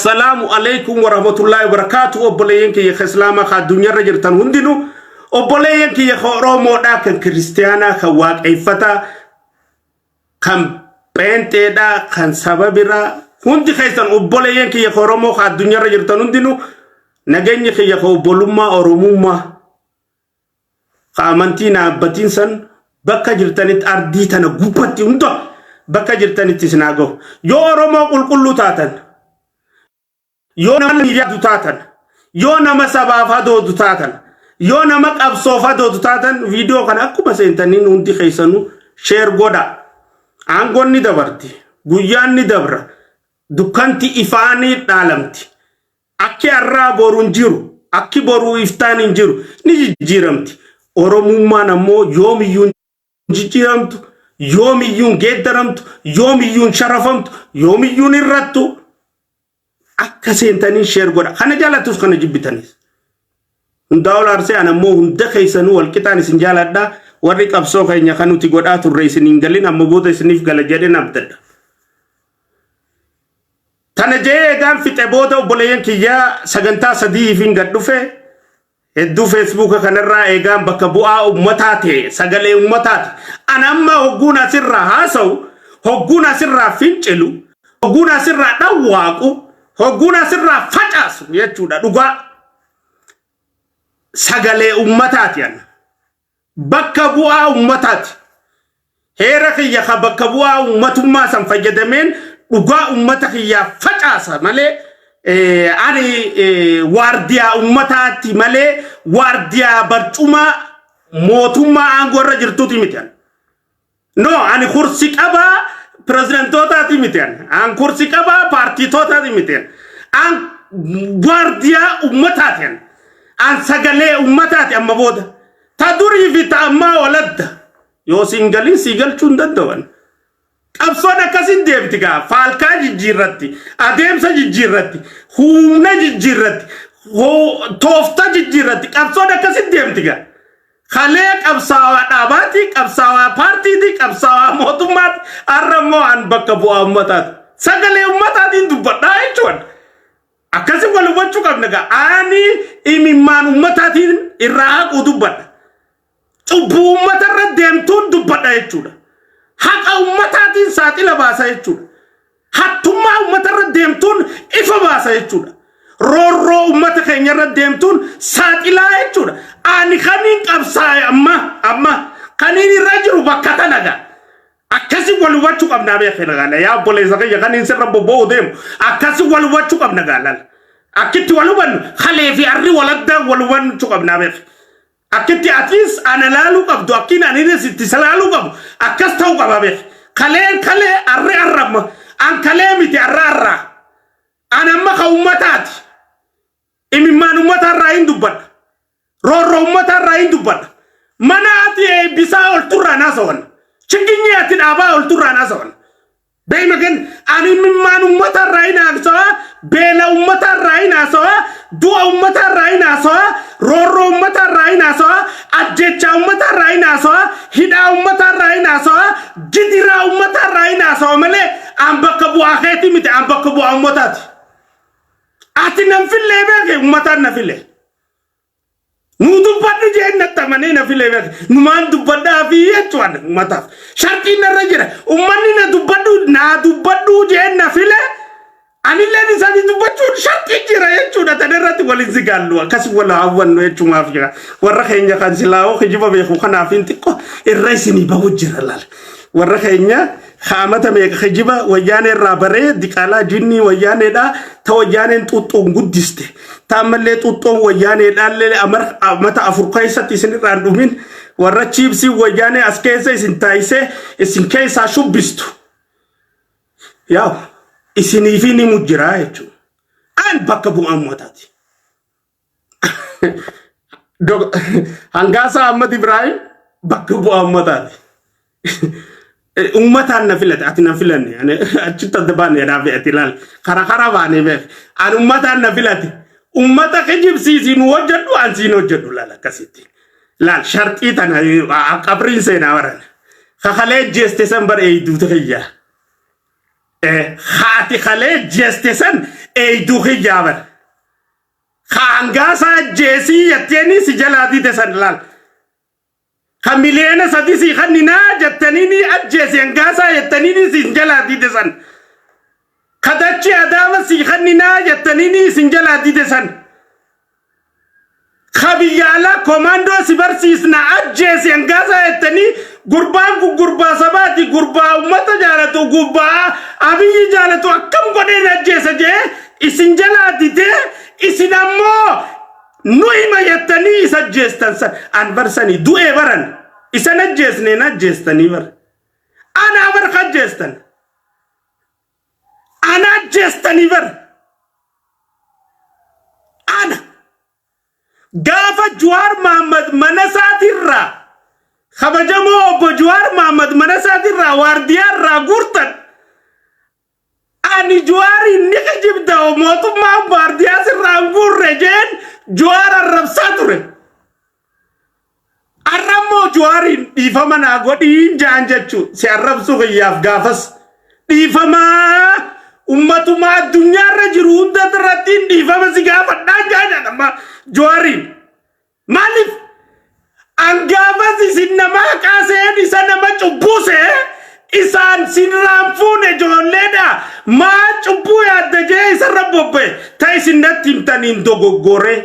Assalaamu alaikum warahmatullaahi wabarakaatu. Obboleeyyan kiyya ka Islaamaa ka addunyaarra jirtan hundinuu, obboleeyyan kiyya ka Oromoodhaa, kan Kiristiyaanaa, kan Waaqeeffataa, kan Pheenxeedhaa, kan saba biraa, hundi keessan, obboleeyyan kiyya ka Oromoo ka addunyaarra jirtan hundinuu, nageenyi kiyya ka obbolummaa Oromummaa ka amantii naabbatiin san bakka jirtanitti, ardii tana gubbatti hunda bakka jirtanitti isin haa gahu. Yoo Oromoo qulqulluu taatan, yoo nama yaadu taatan, yoo nama sabaaf hadoodu taatan, yoo nama qabsoof hadoodu taatan, viidiyoo kana akkuma seentaniin hundi keessanuu share godha. Aangoon ni dabarti. Guyyaan ni dabra. Dukkanti ifaanii dhaalamti. Akki har'aa boru hin jiru. Akki boruu iftaan hin jiru. Ni jijjiiramti. Oromummaan ammoo yoomiyyuu hin jijjiiramtu, yoomiyyuu hin geeddaramtu, yoomiyyuu hin sharafamtu, yoomiyyuu hin irrattu. Akka seentanii share godha. Kana jaalattus kana jibbitanis. Hundaa ol aarsee an ammoo hunda keessanuu walqixaan isin jaaladha. Warri qabsoo keenya kan nuti godhaa turre isin hin galin, amma booda isiniif gala jedheen abdadha. Tana jee eegaan fixe booda, obboleeyyan kiyyaa, sagantaa 3 hin gad dhufe. Hedduu Feesbuuka kanarraa eegaan bakka bu'aa ummataa ta'e, sagalee ummataati. An amma hogguun asirraa haasa'u, hogguun asirraa fincilu, hogguun asirraa dhawwaaqu, hogguun asirraa facaasu jechuudha dhugaa. Sagalee ummataati an. Bakka bu'aa ummataati. Heera kiyya ka bakka bu'aa ummatummaa san fayyadameen dhugaa ummata kiyyaa facaasa malee, ani waardiyaa ummataati malee waardiyaa barcumaa mootummaa aangoo irra jirtuuti miti ani. No, ani kursi qabaa pireezidantootaati miti ani. An kursi qabaa paartiitootaati miti ani. An waardiyaa ummataati ani. An sagalee ummataati amma booda. Ta durii fi ta ammaa waladda. Yoo siin galin sii galchuu hin danda'an. Qabsoon akkasiin deemti gaa. Faalkaa jijjiirratti, adeemsa jijjiirratti, humna jijjiirratti, toofta jijjiirratti. Qabsoon akkasiin deemti gaa. Kalee qabsaawaa dhaabaati, qabsaawaa paartiiti, qabsaawaa mootummaati. Har'a immoo an bakka bu'aa ummataati. Sagalee ummataatiin dubbadhaa jechuudha. Akkasi wal hubachuu qabna gaa. Ani imimmaan ummataatiin irraa haquu dubbadha. Cubbuu ummatarra deemtuun dubbadha jechuudha. Haqa ummataatiin saaxila baasa jechuudha. Hattummaa uummatarra deemtuun ifa baasa jechuudha. Roorroo uummata keenyarra deemtuun saaxilaa jechuudha. Ani kaniin qabsaa'e amma amma kaniin irra jiru bakka tana gaa. Akkasi wal hubachuu qabnaa beekna gaala. Yaa obboleessa kiyya, kaniin sirra bobba'uu deemu akkasi wal hubachuu qabna gaala. Akkitti wal hubannu kalee fi arri waladdaa wal hubachuu qabnaa beekna. Akkitti atis ana laaluu qabdu, akkiin aninis itti isa laaluu qabu akkas ta'uu qaba beek. Kaleen kalee, arri arramma. An kalee miti, arra arraa. An amma ka ummataati. Imimmaan ummataarraa hin dubbadha. Roorroo ummataarraa hin dubbadha. Mana ati eebbisaa olturraan haasawan. Chiginyii ati dhaabaa olturraan haasawan. Beeyma gan ani imimmaan ummata irraa hin haasawa, beela ummata irraa hin haasawa, du'a ummata irraa hin haasawa, roorroo ummata irraa hin haasawa, ajjechaa ummata irraa hin haasawa, hidhaa ummata irraa hin haasawa, gidiraa ummata irraa hin haasawa malee an bakka bu'aa keetii miti, an bakka bu'aa ummataati. Ati nan fillee beeke, ummataan na file. Nuu dubbadhu jeen natti amanee na filee beek. Numaan dubbadhaa fi jechuudha uummataaf. Sharxiin narra jira. Uummanni na dubbadhu naa dubbadhu jeen na file. Anilleen isaanii dubbachuun sharxii jira jechuudha. Tana irratti waliin si gaallu akkas wal hawwannu jechumaaf jira. Warra keenya kan silaa'oo kijiba beeku kanaaf hin xiqqoo irra isinii bahu jira laala. Warra keenya kaamata meeqa kijiba wayyaanee irraa baree, diqaalaa jinnii wayyaaneedha, ta wayyaaneen xuuxxoon guddiste. Ta ammallee xuuxxoon wayyaaneedhaallee amata 4 keessatti isin irraan dhumin, warra chiipsii wayyaanee as keessa isin taayisee isin keessaa shubbistu. Yaa isiniifii ni mujjiraa jechuudha. An bakka bu'aa uummataati. Hangaasaa Ahmad Ibrahim bakka bu'aa uummataati. Uummataan na filate, ati na filanne. Ani achitti adda baane dhaaf ati ilaali. Karaa karaa baanee beek. Ani uummataan na filate. Uummata kijibsiisii nu hojjedhu, an siin hojjedhu laal akkasitti. Laal, sharxii tana qabriin seenaa baran. Kakalee jeeste san bar eeyduuta kiyyaa. Haati kalee jeeste san Eeyduu kiyyaa bar. Ka hangaasaa ajjeesii jetteeni si jalaa dide san laal. Ka miliyoona 3 sii kanninaa jettaniini ajjeesi hangaasaa jettaniini sin jalaa dide san. Ka dachii Adaama sii kanninaa jettaniini isin jalaa dide san. Ka biyya alaa komaandoo si barsiisna ajjeesi hangaasaa jettanii, gurbaan kun gurbaa sabaati, gurbaa ummata jaalatu, gurbaa Abiyyi jaalatu, akkam godheen ajjeesa jee isin jalaa didee, isin ammoo nu hima jettanii isa ajjeestan san. An barsanii du'ee baran isan ajjeesneen ajjeestanii bar anaa bar ajjeestan, ana ajjeestanii bar. Ana gaafa Juwaar Mahammad mana isaatirraa, kabajamoo obbo Juwaar Mahammad mana isaatirraa waardiyaa irraa guurtan, ani Juwaariin ni kijibda, mootummaan waardiyaa sirraa hin guurre jeen Juwaar arrabsaa ture. Arrammoo Juwaariin dhiifama naa godhiin jaan jechuu si arrabsuu kiyyaaf gaafas dhiifamaa ummatumaa addunyaarra jiru hunda irrattiin dhiifama si gaafadhaa jaan jedhama Juwaariin. Maaliif? An gaafas isin nama haqaa seen isa nama cubbuu see isaan sinirraan fuune ijoolleedha maa cubbuu yaadda jee isarra bobba'e ta isin natti himtaniin dogoggore.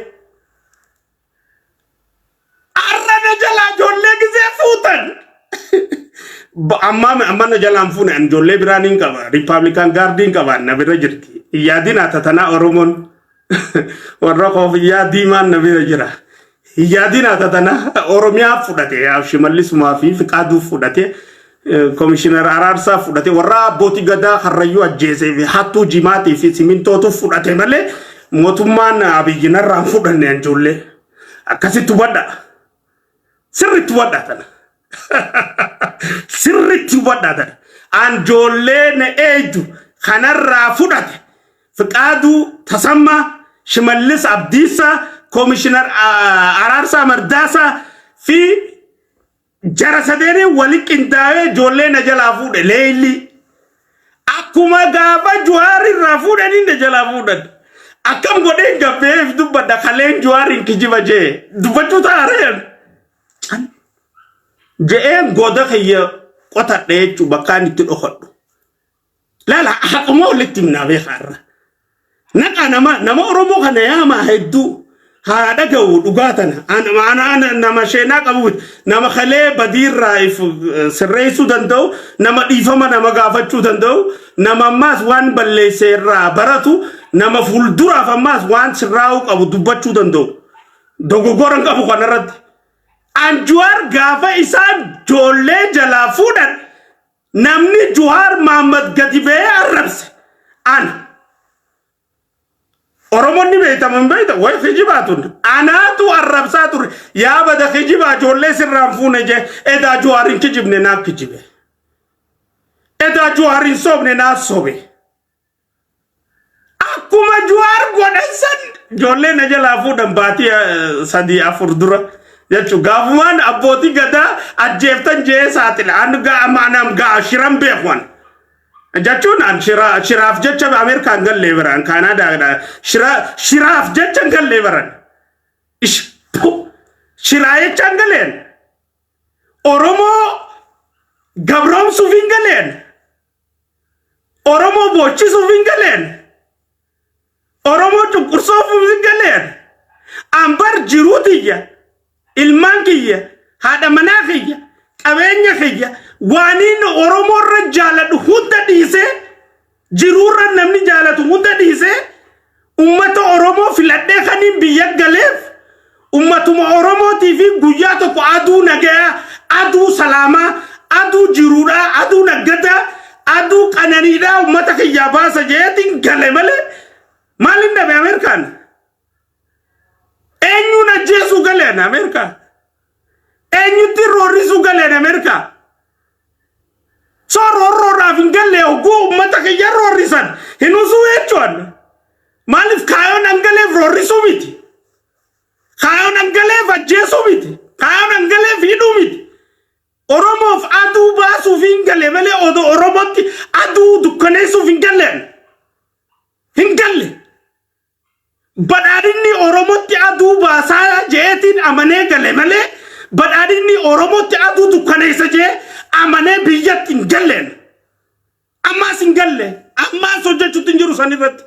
Arra na jalaa ijoollee gisee fuutan. Amma amma na jalaan fuune, an ijoollee biraan hin qaba. Republican Guardiin qaba, na bira jirti. Iyyaadin atatanaa Oromoon warra koofiyyaa diimaan na bira jira. Iyyaadin atatanaa Oromiyaa fudhate, Shimallisumaa fi Fiqaaduu fudhate, Komishinar Araarsaa fudhate, warra abbootii gadaa Karrayyuu ajjeesee fi hattuu jimaatii fi simintootu fudhate malee mootummaan Abiyyi narraan fudhanne ijoollee. Akkasitti hubadha. Sirriitti hubadhaa tana. Sirriitti hubadhaa tana. An ijoollee na eeydu kanarraa fudhate. Fiqaaduu Tasammaa, Shimallis Abdiisaa, Komishinar Araarsaa Mardaasaa fi jara sadeenii wali qindaa'ee ijoollee na jalaa fuudhe leelli. Akkuma gaafa Juwaar irraa fuudhanii na jalaa fuudhan. Akkam godheen gabbeef dubbadha kaleen Juwaariin kijiba jee dubbachuu taareen. Je'een goda kiyya qotadhe jechuun bakkaan itti dhokadhu. Laala, haquma walitti himnaa beekaa irra. Naqa nama nama Oromoo kana yaamaa hedduu haa dhaga'u dhugaa tana. Ana nama sheenaa qabu, nama kalee badiirraa if sirreessuu danda'u, nama dhiifama nama gaafachuu danda'u, nama ammaas waan balleesse irraa baratu, nama fuulduraaf ammaas waan sirraa'uu qabu dubbachuu danda'u. Dogoggora hin qabu kanarratti. An Juwaar gaafa isaan ijoollee jalaa fuudhan namni Juwaar Mahammad gadi ba'ee arrabse ana. Oromoon ni beekama, hin beekta way kijibaa tun anaatu arrabsaa ture, yaa bada kijibaa ijoollee sirraan fuune jee. Edaa Juwaar hin kijibne, naaf kijibe. Edaa Juwaar hin soobne, naaf sobe. Akkuma Juwaar godhan san ijoollee na jalaa fuudhan baatii 3 4 dura jechuun gaafumaan abbootii gadaa ajjeeftan jee saaxila. An gaa anam gaa shiran beekuan. Jechuun an shiraaf jecha Ameerikaan gallee baran, Kaanaadaadha. Shiraaf jecha hin gallee baran. Ish, pu, shiraa jecha hin galeen. Oromoo gabroomsuuf hin galeen. Oromoo boochisuuf hin galeen. Oromoo cunqursuuf hin galeen. Ambar jiruu tiyya, ilmaan kiyya, haadha manaa kiyya, qabeenya kiyya, waaniin Oromoo irra jaaladhu hunda dhiisee, jiruurra namni jaalatu hunda dhiisee, ummata Oromoo filadhee kaniin biyya galeef ummatuma Oromootii fi guyyaa tokko aduu nagayaa, aduu salaamaa, aduu jiruudhaa, aduu naggadaa, aduu qananiidhaa ummata kiyyaa baasa jeetiin gale malee maalin dhabe Ameerikaan? Eenyuun ajjeesuu galeen Ameerikaa? Eenyutti roorrisuu galeen Ameerikaa? So roorroodhaaf hin galle. Hogguu ummata kiyya roorrisan hin usuu jechuun maaliif? Kaayoon angaleef roorrisuu miti. Kaayoon angaleef ajjeesuu miti. Kaayoon angaleef hidhuu miti. Oromoof aduu baasuuf hin galle malee odoo Oromootti aduu dukkaneessuuf hin galle. Hin galle. Badhaadhinni Oromootti aduu baasaa jeetiin amanee gale malee badhaadhinni Oromootti aduu dukkaneessa jee amanee biyyatti hin galleen. Ammaas hin galle. Ammaas hojjechuutti hin jiru san irratti.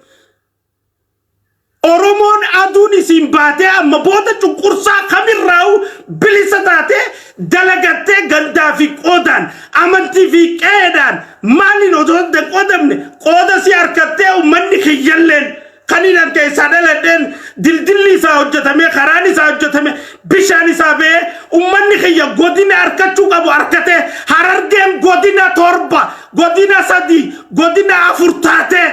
Oromoon aduun isin baatee amma booda cunqursaa kamirraa'u bilisa taatee dalagattee gandaa fi qoodaan amantii fi qe'eedhaan maaliin osoo hin qoodamne qooda si harkattee uummanni kiyyalleen kan inni harka isaa dhaladheen dildilli isaa hojjetame karaan isaa hojjetame bishaan isaa ba'ee uummanni kiyya godina harkachuu qabu harkatee Harargeen godina 7 godina 3 godina 4 taatee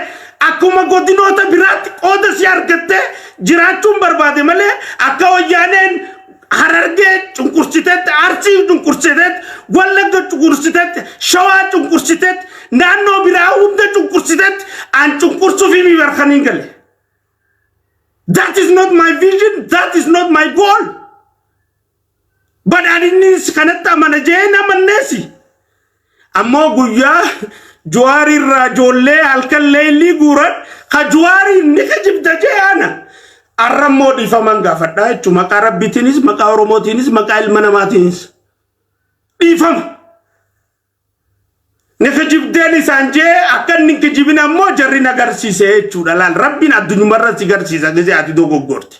akkuma godinoota biraatti qooda si argattee jiraachuun barbaade malee akka wayyaaneen Harargee cunqursiteetti, Arsii cunqursiteetti, Wallagga cunqursiteetti, Shawaa cunqursiteetti, naannoo biraa hunda cunqursiteetti an cunqursuuf himi barkaniin gale. That is not my vision, that is not my goal. Badhaadhinnis kanatti amana jee namanneesi. Ammoo guyyaa Jawaar irraa ijoollee halkan leellii guuran ka Jawaariin ni kijibda jee ana. Arra immoo dhiifaman gaafadhaa jechuun maqaa Rabbiitiinis maqaa Oromootiinis maqaa ilma namaatiinis dhiifama. Ni kijibdeen isaan jee akka inni hin kijibin ammoo jarri na garsiise jechuudha. Laal Rabbiin addunyumarra si garsiisa gisee ati dogoggorte.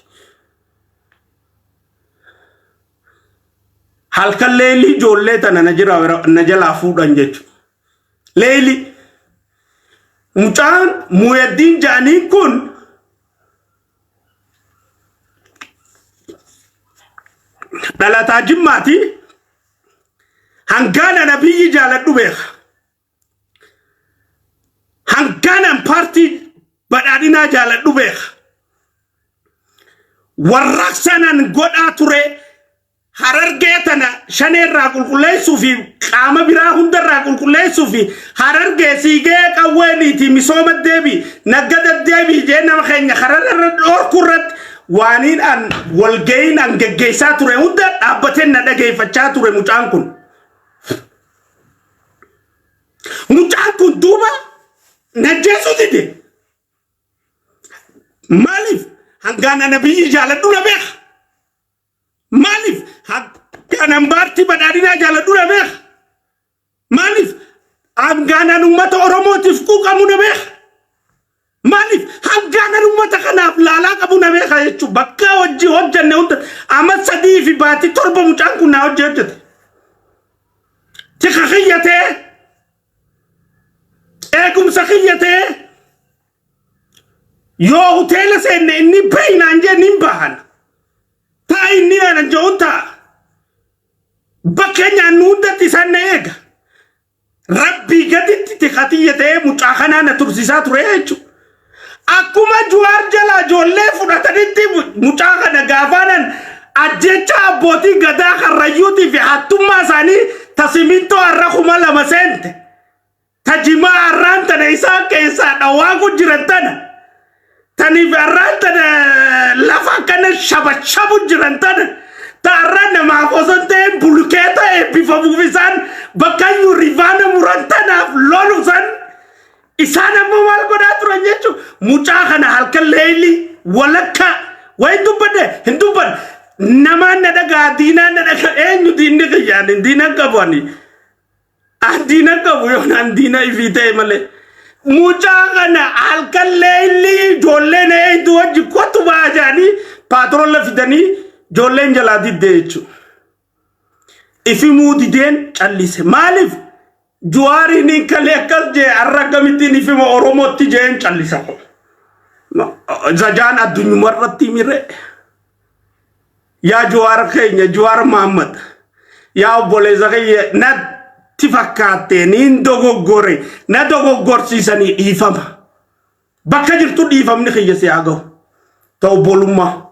Halkan leelii ijoollee tana na jira na jalaa fuudhan jechuudha. Leelii mucaan Muuyaddiin ja'aniin kun dhalataa Jimmaati. Hangaan ana biyyi jaaladhu beeka. Hangaan an paartii badhaadhinaa jaaladhu beeka. Warraaqsaan an godhaa ture Harargee tana shaneerraa qulqulleessuu fi qaama biraa hundarraa qulqulleessuu fi Harargee siigee qawweeniiti misooma deebi naggada deebi jee nama keenya kararra dhorku irratti waaniin an walga'iin an geggeessaa ture hunda dhaabbateen na dhageeffachaa ture mucaan kun. Mucaan kun duuba najjeesuu dide. Maaliif hangaan ana biyyi jaaladhu na beeka. Maaliif hangaan an paartii badhaadhinaa jaaladhu na beeka. Maaliif hangaan an uummata Oromootiif quuqamu na beeka. Maaliif hangaan an uummata kanaaf laalaa qabu na beeka jechuun bakka hojii hojjanne hunda amma 3 fi baatii 7 mucaan kun naa hojii hojjete. Tika kiyya ta'e eegumsa kiyya ta'e yoo hoteela seenne inni bahi naan jee nin bahan. Ta'a inni naan je'uun ta'a. Bakka nyaannu hundatti isaan na eega. Rabbii gaditti tikatiyya ta'ee mucaa kanaa na tursiisaa ture jechuudha. Akkuma Juwaar jalaa ijoollee fudhatanitti mucaa kana gaafaanan ajjecha abbootii gadaa karrayyuutii fi hattummaa isaanii ta simintoo har'a 2000 seente. Ta jimaa har'aan tana isaan keessaa dhawaa jiran tana. Taniif har'aan tana lafa akkana shabashabu jiran tana. Ta har'a namaaf osoo hin ta'in bulukeeta eebbifamuuf isaan bakkayyuu rivaana muran tanaaf lolu san isaan ammoo maal godhaa turan jechuun mucaa kana halkan leeyli walakka waa hin dubbadhe hin dubbadhe namaan na dhagaa diinaan na dhagaa eenyu diinni kiyyaan diinan qabu ani. An diina qabu yoon an diina ifii ta'e malee. Mucaa kana halkan leellii ijoolleen eeydu wajji kottu ba'a jedhanii paatrola fidanii ijoolleen jalaa diddee jechuudha. Ifimuu dideen callise. Maaliif? Juwaariin hin kalee akkas jee har'a akkamittiin ifima Oromootti jeen callisa. Zajaan addunyuma irratti miree. Yaa Jawaar keenya Jawaar Mahammad yaa obboleessa kiyya natti fakkaatte niin dogoggore na dogoggorsiisanii dhiifama. Bakka jirtu dhiifamni kiyya si haa gahu. Ta obbolummaa.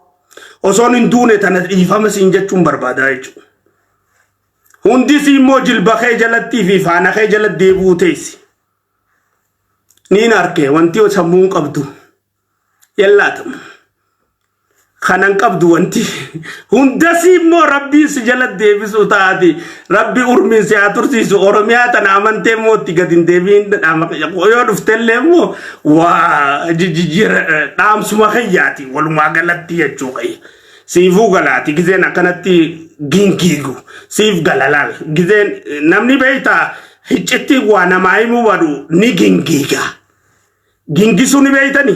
Osoon hin duune tana dhiifama siin jechuun barbaada jechuudha. Hundi si immoo jilba kee jalattii fi faana kee jalatti deebi'uu teessi. Niin arke wanti sammuun qabdu. Yellaatamu. Kanan qabdu wanti hundasii immoo Rabbiin si jala deebisuu taati. Rabbi urmiin si haa tursiisu. Oromiyaa tana amantee immoo itti gadi hin deebiin yoo dhuftellee immoo waa jijjiira dhaamsuma kiyyaati walumaa galatti jechuu kiyya. Siifuu galaati gizeen akkanatti gingiigu siif gala laal gizeen namni beektaa hiccitti waa namaa himuu badu ni gingiiga. Gingisuu ni beektani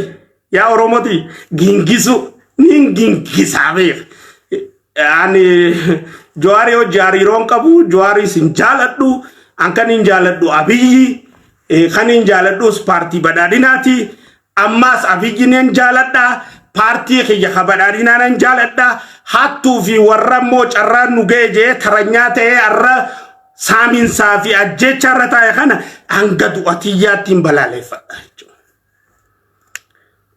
yaa Oromooti, gingisuu ni gingisaa beek. Ani Jawaarii hojii hariiroon qabu, Jawaarii sin jaaladhu, an kan hin jaaladhu Abiyyi, kan hin jaaladhus paartii badhaadhinaati. Ammaas Abiyyi nan jaaladha. Paartii kiyya ka badhaadhinaa nan jaaladha. Hattuu fi warra immoo carraan nu ga'e jee taranyaa ta'ee har'a saaminsaa fi ajjeechaa irra taa'e kana hanga du'a tiyyaatti hin balaaleffadha jechuudha.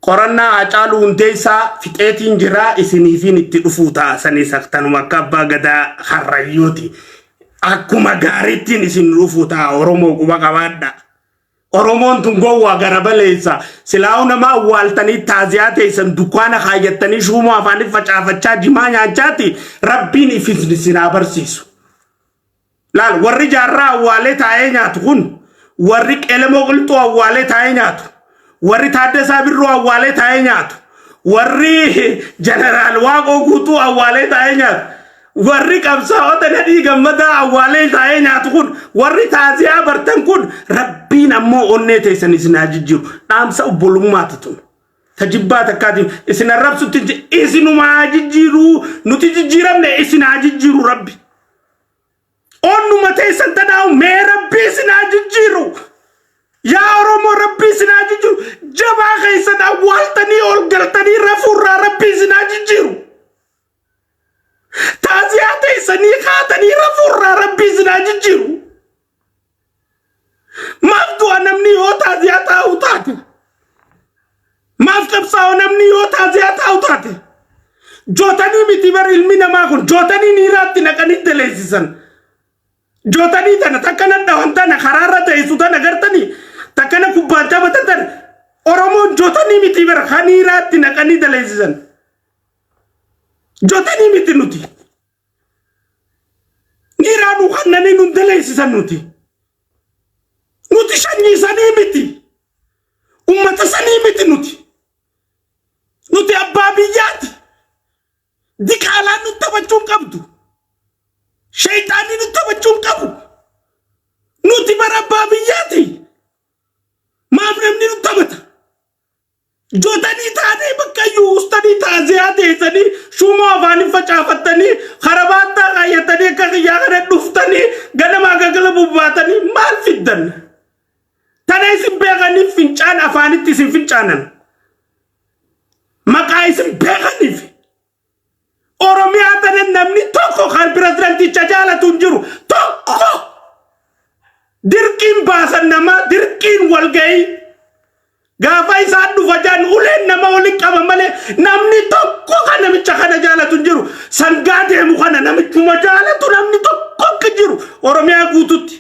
Qorannaa Haacaaluu Hundeessaa fixeetiin jira, isiniifiin itti dhufuu ta'a sanis akkanuma akka abbaa gadaa harrayyooti. Akkuma gaariittiin isin dhufuu ta'a, Oromoo quba qabaadha. Oromoon tun gowwaa gara baleessa. Silaa'uu nama awwaaltanii taaziyaa teessan dukkaana kaayyattanii shuumoo afaanii facaafachaa jimaa nyaachaati Rabbiin ifin isin haa barsiisu. Laal, warri Jaarraa awwaalee taa'ee nyaatu kun, warri Qelemoo Qilxuu awwaalee taa'ee nyaatu, warri Taaddasaa Birruu awwaalee taa'ee nyaatu, warri Jeneraal Waaqoo Guutuu awwaalee taa'ee nyaatu, warri qabsaa'ota Nadhii Gammadaa awwaalee taa'ee nyaatu kun, warri taaziyaa bartan kun, Rabbiin ammoo onnee teessan isin haa jijjiiru. Dhaamsa obbolummaati tun. Tajibbaa takkaatiin isin arrabsutti isinuma haa jijjiiru, nuti jijjiiramne isin haa jijjiiru Rabbi. Onnuma teessan tanaa'u mee Rabbi isin haa jijjiiru. Yaa Oromoo, Rabbi isin haa jijjiiru. Jabaa keessan awwaaltanii ol galtanii rafuurraa Rabbi isin haa jijjiiru. Taaziyaa teessanii kaatanii rafuurraa Rabbi isin haa jijjiiru. Maaf du'a namni yoo taaziyaa taa'u taate? Maaf qabsaa'u namni yoo taaziyaa taa'u taate? Jootanii miti bar ilmi namaa kun, jootanii niiraatti naqanii daleessisan. Jootanii tana takkana dhawan tana karaarra teessu tana gartanii takkana kubbaan taphatan tana, Oromoon jootanii miti bar kan niiraatti naqanii daleessisan. Jootanii miti nuti. Niiraa nu kannanii nun daleessisan nuti. Nuti sanyii sanii miti. Ummata sanii miti nuti. Nuti abbaa biyyaati. Diqaalaan nu taphachuu hin qabdu. Shayxaanni nu taphachuu hin qabu. Nuti bara abbaa biyyaati. Maaf namni nu taphata? Jootanii taatee bakka iyyuu ustanii taaziyaa teessanii shuumoo afaanii facaafattanii karabaattaa kaayyatanii akka kiyyaa kana dhuftanii ganamaa gagala bubbaatanii maal fiddan? Tana isin beekaniif fincaan afaanitti isin fincaanan. Maqaa isin beekaniif. Oromiyaa tana namni tokko kan pirezidanticha jaalatu hin jiru. Tokko dirqiin baasan namaa dirqiin walgahii. Gaafa isaan dhufa jaan uleen nama waliin qaba malee namni tokko kan namicha kana jaalatu hin jiru. Sangaa deemu kana namichuma jaalatu namni tokko akka jiru Oromiyaa guututti.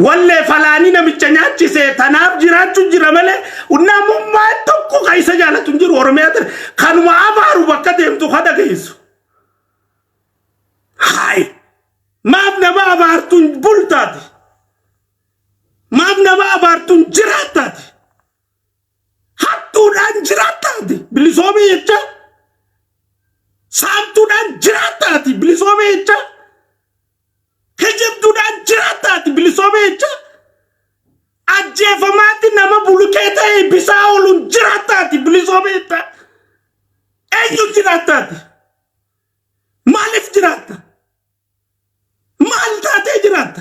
Wallee falaanii namicha nyaachise tanaaf jiraachuu jira malee namummaa tokko kan isa jaalatu hin jiru Oromiyaa tana. Kanuma abaaru bakka deemtu kan dhageessu. Hayi! Maaf nama abaartuun bultaati? Maaf nama abaartuun jiraattaati? Hattuudhaan jiraattaati? Bilisoomee jecha? Saamtuudhaan jiraattaati? Bilisoomee jecha? Kijibduudhaan jiraattaati? Bilisoomee jecha? Ajjeefamaatti nama bulukee ta'e bisaa ooluun jiraattaati? Bilisoomee jecha? Eenyu jiraattaati? Maaliif jiraatta? Maal taatee jiraatta?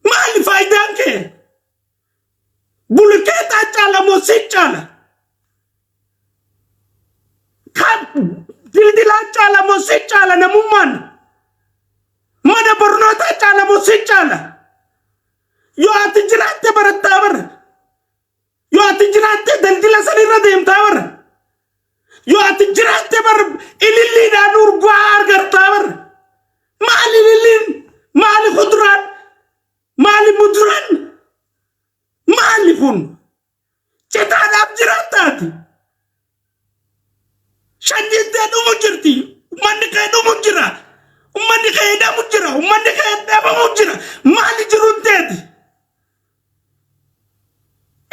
Maali faayidaan kee? Bulkeetaa caala moo si caala? Kan dildilaa caala moo si caala namummaan? Mana barnootaa caala moo si caala? Yoo ati jiraatte barattaa bara. Yoo ati jiraatte daldila sanirra deemtaa bara. Yoo ati jiraatte bara ililliidhaan urgaa argattaa bara. Maali ililliin? Maali kuduraan? Maali muduraan? Maali kun? Citaadhaaf jiraattaati. Sanyiin tee dhumu jirti. Ummanni kee dhumu jira. Ummanni kee hidhamu jira. Ummanni kee dhabamu jira. Maali jiruun teeti?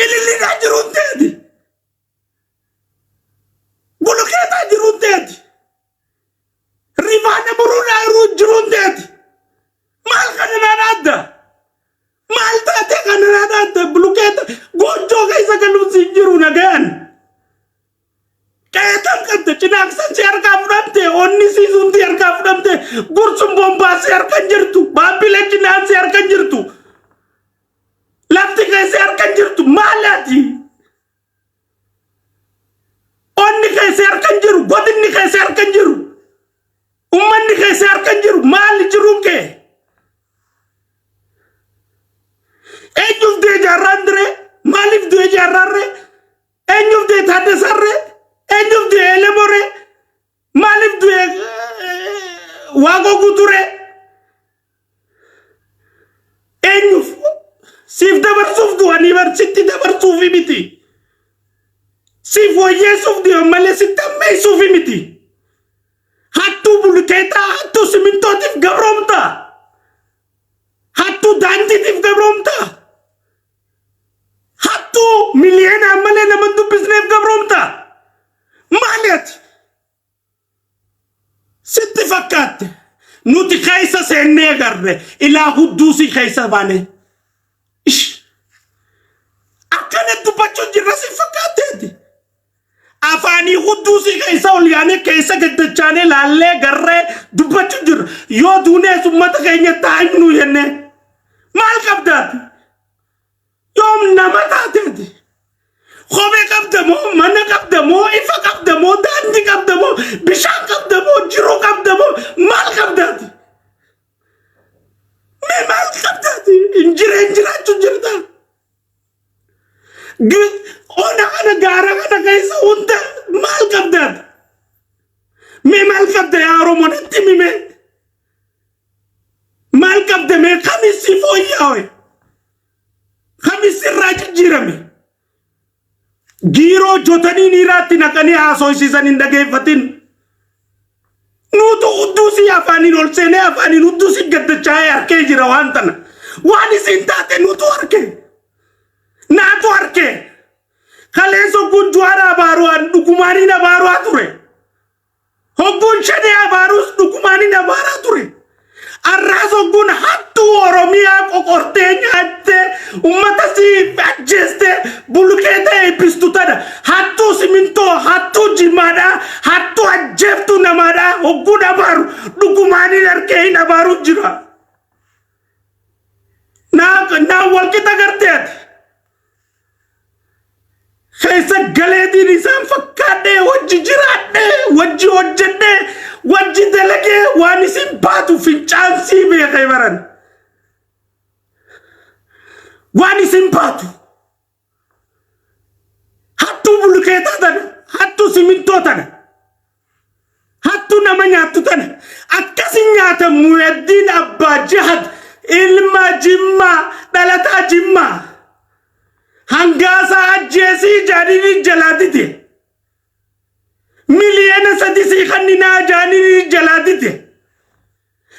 Ililliidhaa jiruun teeti. Bulukeetaa jiruun teeti. Rifaana muruudhaa jiruun teeti. Maal kana naan adda? Maal taatee kana naan adda? Bulukeeta goojjoo keessa galuun siin jiru nagayaan. Qeetan qabda cinaaqsan si harkaa fudhamte onni siisuun si harkaa fudhamte gursun bombaa si harka hin jirtu baabbilee cinaan si harka hin jirtu lafti kee si harka hin jirtu maal ati onni kee si harka hin jiru godinni kee si harka hin jiru ummanni kee si harka hin jiru maali jiruun kee eenyuuf du'e jaarraan diree maaliif du'e jaarraan ree Eenyuuf du'e Taaddasarree? Eenyuuf du'e Elemoree? Maaliif du'e Waaqoo Guuturee? Eenyuuf? Siif dabarsuuf du'anii bar sitti dabarsuuf miti. Siif wayyeessuuf du'an malee sitti ammeessuuf miti. Hattuu bulukeetaa, hattuu simintootiif gabroomtaa. Hattuu daandiitiif gabroomtaa. Hattuu miliyeenaan malee nama hin dubbisneef gabroomta. Maali ati? Sitti fakkaatte. Nuti keessa seennee agarre ilaa hudduusii keessa baane. Ish. Akkana dubbachuu jirra si fakkaatteeti. Afaanii hudduusii keessa ol yaanee keessa gaddachaanee laallee garree dubbachuu jirra. Yoo duunees uummata keenya taa'imnu jennee. Maal qabdaati? Yoom nama taateeti? Kophee qabda moo mana qabda moo ifa qabda moo daandii qabda moo bishaan qabda moo jiruu qabda moo maal qabdaati? Mee maal qabdaati? Hin jireen jiraachuu jirta. Ona kana gaara kana keessa hunda maal qabdaati? Mee maal qabda yaa Oromoo natti himi mee? Maal qabda mee kami si fooyyaawe? Kami sirraa jijjiirame? Giiroo jotanii niiraatti naqanii haasofsiisan hin dhageeffatin. Nuutu udduusii afaaniin ol seenee afaaniin udduusii gaddachaa'ee harkee jira waan tana. Waan isin taate nuutu harkee. Naatu harkee. Kaleessa hogguun Juwaar abaaru'aan dhugumaaniin abaaru'aa ture. Hogguun shanee abaaruus dhugumaan hin abaaraa ture. Arraas hogguun hattuu Oromiyaa qoqortee nyaattee ummata sii ajjeestee bulukeeta eebbistu tana hattuu simintoo hattuu jimaadhaa hattuu ajjeeftuu namaadhaa hogguun abaaru dhugumaan hin harkee hin abaaru jira. Naa naa walqixa gartee ati. Keessa galeetiin isaan fakkaadhee wajji jiraadhee wajji hojjedhee wajji dalagee waan isin baatu fincaan sii beekee baran. Waan isin baatu. Hattuu bulukeetaa tana hattuu simintoo tana hattuu nama nyaattu tana akkasin nyaata Muyaddiin Abbaa Jihad ilma Jimmaa dhalataa Jimmaa. Hangaasaa ajjeesii jaaniin jalaa dide. Miliyoona 3 sii kanninaa jaaniin jalaa dide.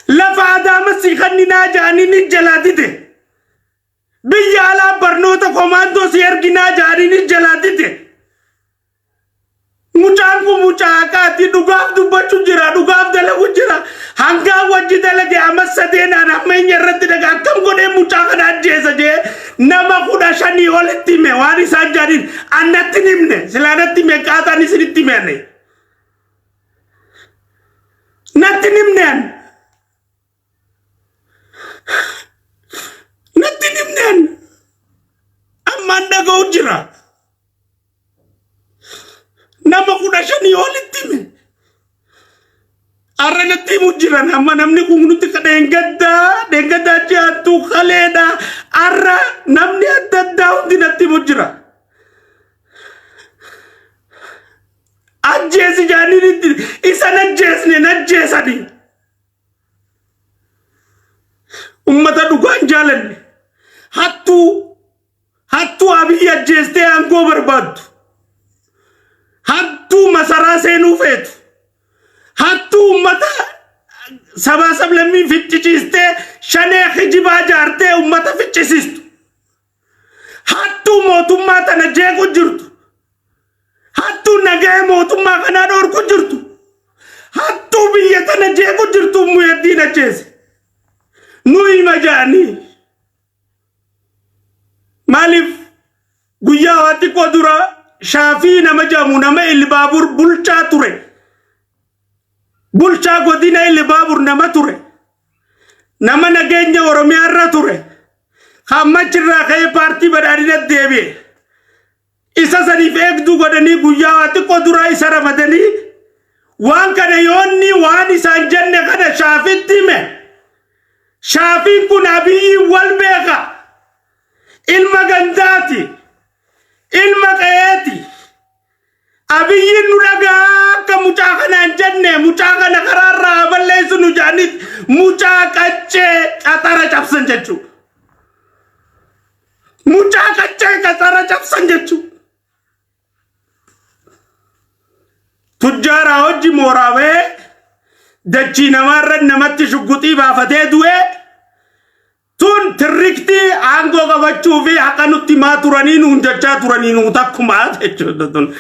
Lafa Adaama sii kanninaa jaaniin jalaa dide. Biyya alaa barnoota komaandoo si erginaa jaaniin jalaa dide. Mucaan kun mucaa haqaati dhugaaf dubbachuu jira dhugaaf dalagu jira hangaa wajji dalage amma sadeenaan hammeenya irratti daga akkam godhee mucaa kana ajjeesa jee nama 15 olitti hime waan isaan jedhaniin annatti hin himne silaa natti hime qaaxaan isinitti hime ani natti hin himne ani natti hin himne ani ammaan dhaga'u jira. Nama 15 olitti hime. Har'a natti himu jiran amma namni kun nuti dheengaddaa dheengaddaa ji'aattuu kaleedha. Har'a namni adda addaa hundi natti himu jira. Ajjeesi jaaniin isa najjeesne najjeesanii. Ummata dhugaan jaalanne hattuu hattuu Abiyyi ajjeestee aangoo barbaaddu. Hattuu masaraa seenuu feetu. Hattuu uummata sabaa sablammii ficcisiistee, shanee kijibaa jaartee uummata ficcisiistu. Hattuu mootummaa tana jeequ jirtu. Hattuu nagahee mootummaa kanaa dhorku jirtu. Hattuu biyya tana jeequ jirtu Muyyaddiin ajjeese. Nu hima jaanii. Maaliif guyyaa waa xiqqoo dura Shaafii nama jedhamu, nama Ilbaabur bulchaa ture. Bulchaa godina Ilbaabur nama ture. Nama nageenya Oromiyaa irra ture. Hammachirraa ka'ee paartii badhaadhina deebi'e. Isa saniif eegduu godhanii guyyaa waa xiqqoo dura isa ramadanii, waan kana yoonni waan isaan jenne kana Shaafitti hime. Shaafiin kun Abiyyiin wal beeka. Ilma gandaati. Ilma qe'eeti. Abiyyiin nu dhagaa akka mucaa kana hin jenne, mucaa kana karaarraa haa balleessu nu jedhanii mucaa qaccee qaxara cabsan jechuudha. Mucaa qaccee qaxara cabsan jechuudha. Tujjaaraa hojii mooraa bahee dachii namaarra namatti shugguxii baafatee du'ee, tun tirriktii aangoo qabachuu fi haqa nutti maa turanii nuun jechaa turanii nuu takkumaa jechuudha. Tun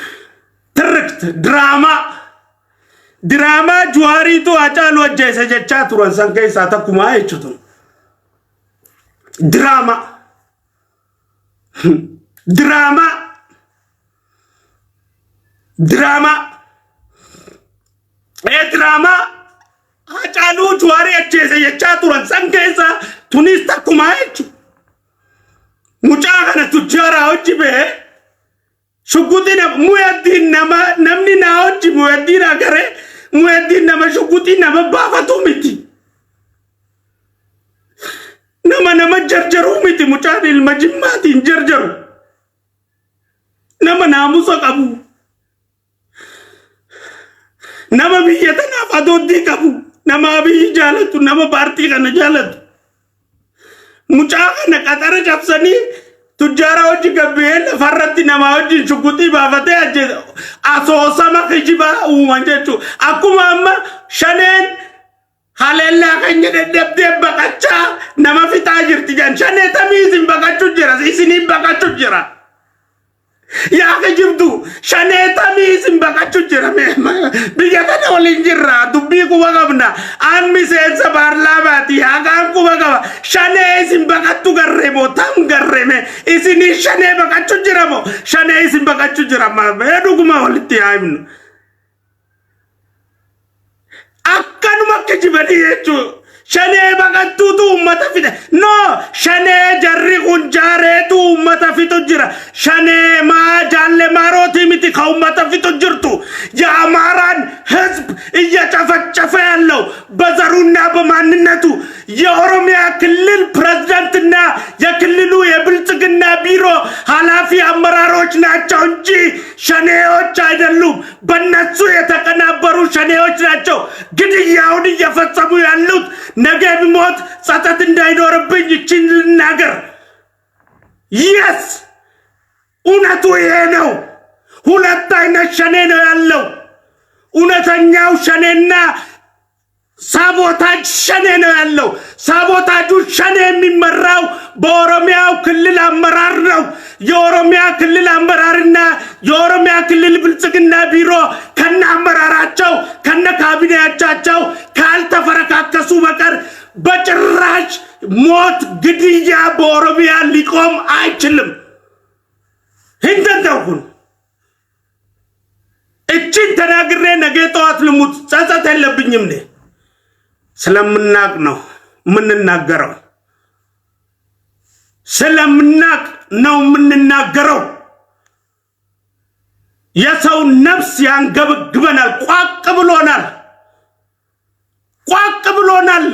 tirrikt diraamaa diraamaa Juwaariitu Hacaaluu ajjeese jechaa turan san keessaa takkumaa jechuudha. Diraamaa diraamaa diraamaa ee diraamaa Hacaaluu Juwaarii ajjeese jechaa turan san keessaa tunis takkumaa jechuudha. Mucaa kana tujjaaraa hojii ba'ee shugguxii nama Muyaddiin, nama namni naa hojii Muyaddiin agaree, Muyaddiin nama shugguxii nama baafatu miti. Nama nama jarjaruu miti, mucaan ilma Jimmaatiin jarjaru. Nama naamusa qabu. Nama biyya tanaaf adooddii qabu. Nama Abiyyi jaalatu, nama paartii kana jaalatu. Mucaa kana qaxara cabsanii tujjaara hojii gabbee lafarratti namaa wajjin shugguxii baafatee ajjeese. Asoosama kijibaa uuman jechuudha. Akkuma amma shaneen haleellaa keenya dadhabdee baqachaa nama fixaa jirti jedhan, shanee tamii isin baqachuu jira, isiniin baqachuu jira. Yaa kijibdu, shanee tamii isin baqachuu jira? Biyya tana waliin jirra, dubbii quba qabna. An miseensa paarlaamaati, haqaan quba qaba. Shanee isin baqattu garree moo tam garreeme isinii shanee baqachuu jira moo shanee isin baqachuu jira? Mee dhuguma walitti haa himnu. Akkanuma kijibanii jechuudha. Shanee baqattuutu uummata fixe. No, shanee jarri kun jaareetu uummata fixu jira. Shanee maa jaalle maarootii miti ka uummata fixu jirtu. የአማራን ህዝብ እየጨፈጨፈ ያለው በዘሩና በማንነቱ የኦሮሚያ ክልል ፕሬዝዳንትና የክልሉ የብልጽግና ቢሮ ኃላፊ አመራሮች ናቸው እንጂ ሸኔዎች አይደሉም። በነሱ የተቀናበሩ ሸኔዎች ናቸው ግድያውን እየፈጸሙ ያሉት። ነገ ብሞት ጸጸት እንዳይኖርብኝ ይችን ልናገር። Yes፣ እውነቱ ይሄ ነው። ሁለት አይነት ሸኔ ነው ያለው። እውነተኛው ሸኔና sabotage ሸኔ ነው ያለው። ሳቦታጁ ሸኔ የሚመራው በኦሮሚያው ክልል አመራር ነው። የኦሮሚያ ክልል አመራርና የኦሮሚያ ክልል ብልጽግና ቢሮ ከነ አመራራቸው ከነ ካቢኔያቻቸው ካልተፈረካከሱ በቀር በጭራሽ ሞት፣ ግድያ በኦሮሚያ ሊቆም አይችልም። Hin danda'u kun. እችን ተናግሬ ነገ ጠዋት ልሙት፣ ጸጸት የለብኝም። እኔ ስለምናቅ ነው የምንናገረው። ስለምናቅ ነው የምንናገረው። የሰው ነፍስ ያንገበግበናል። ቋቅ ብሎናል። ቋቅ ብሎናል።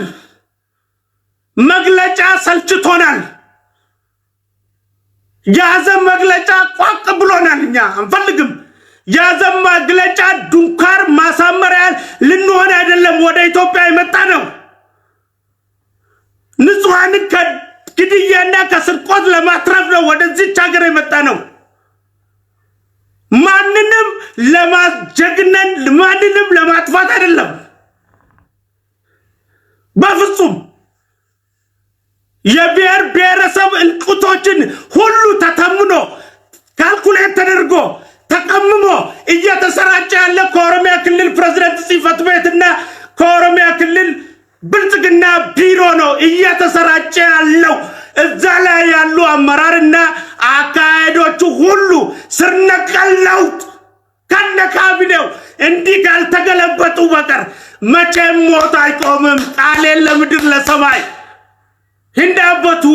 መግለጫ ሰልችቶናል። የሀዘን መግለጫ ቋቅ ብሎናል። እኛ አንፈልግም። የሀዘን መግለጫ ድንኳን ማሳመሪያ ልንሆን አይደለም ወደ ኢትዮጵያ የመጣ ነው። ንጹሐንን ከግድያና ከስርቆት ለማትረፍ ነው ወደዚች ሀገር የመጣ ነው። ማንንም ለማጀግነን ማንንም ለማጥፋት አይደለም። በፍጹም የብሔር ብሔረሰብ እልቂቶችን ሁሉ ተተምኖ፣ calculate ተደርጎ፣ ተቀምሞ እየተሰራጨ ያለ ከኦሮሚያ ክልል ፕሬዝደንት ጽሕፈት ቤትና ከኦሮሚያ ክልል ብልጽግና ቢሮ ነው እየተሰራጨ ያለው። እዛ ላይ ያሉ አመራርና አካሄዶቹ ሁሉ ስር ነቀል ለውጥ ከነ ካቢኔው እንዲህ ካልተገለበጡ በቀር መቼም ሞት አይቆምም። ቃሌን ለምድር ለሰማይ hin dhaabbatu.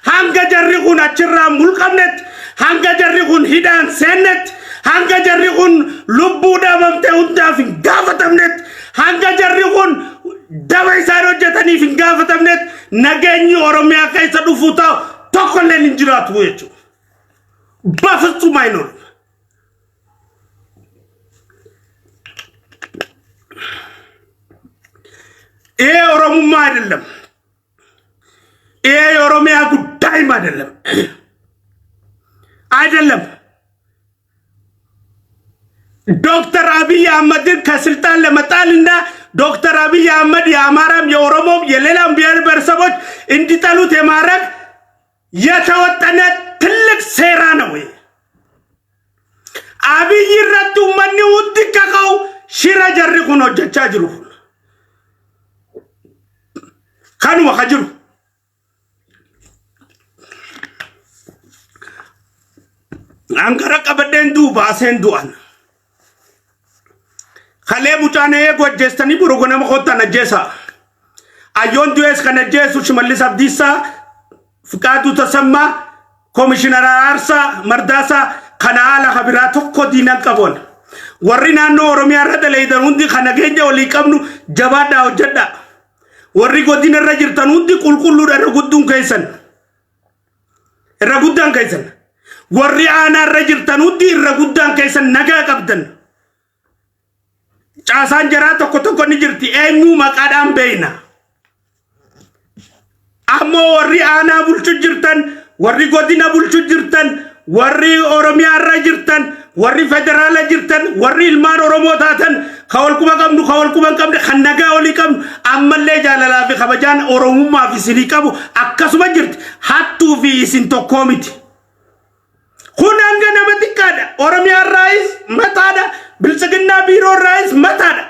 Hanga jarri kun achirraa mulqamnetti, hanga jarri kun hidhaan seennetti, hanga jarri kun lubbuu dhabamte hundaaf hin gaafatamnetti, hanga jarri kun daba isaan hojjetaniif hin gaafatamnetti nageenyi Oromiyaa keessa dhufu ta'u tokkolleen hin jiraatu jechuudha. በፍጹም አይኖርም። ይሄ ኦሮሙማ አይደለም። ይሄ የኦሮሚያ ጉዳይም አይደለም አይደለም። ዶክተር አብይ አህመድን ከስልጣን ለመጣልና ዶክተር አብይ አህመድ የአማራም የኦሮሞም የሌላም ብሔር ብሔረሰቦች እንዲጠሉት የማድረግ የተወጠነ ትልቅ ሴራ ነው። ይሄ አብይ irratti uummanni hundi kaka'u shira jarri kun hojjechaa jiru kun kanuma ka jiru. Angara qabadheen du'u baaseen du'an. Kalee mucaan eegu ajjeestanii boru ganama kottan ajjeesa. Ayyoon du'ees kan ajjeesu Shimallis Abdiisaa, Fiqaaduu Tasammaa, Komishinar Araarsaa, Mardaasaa kana haala kabiraa tokko diinan qaboon. Warri naannoo Oromiyaa irra daleeydan hundi kan nageenya walii qabnu jabaadhaa hojjedhaa. Warri godina irra jirtan hundi qulqulluudha irra gudduun keessan. Irra guddaan keessan. Warri aanaa irra jirtan hundi irra guddaan keessan nagaa qabdan. Caasaan jaraa tokko tokko ni jirti. Eenyuu maqaadhaan beeyna. Ammoo warri aanaa bulchu jirtan, warri godina bulchu jirtan, warri Oromiyaa irra jirtan, warri federaala jirtan, warri ilmaan Oromoo taatan, ka wal quba qabnu, ka wal quba hin qabne, kan nagaa walii qabnu, ammallee jaalalaa fi kabajaan Oromummaa fi isinii qabu akkasuma jirti. Hattuu fi isin tokkoo miti. Kun hanga nama xiqqaadha. Oromiyaa irraayis mataadha. Biltsiginnaa biiroo irraayis mataadha.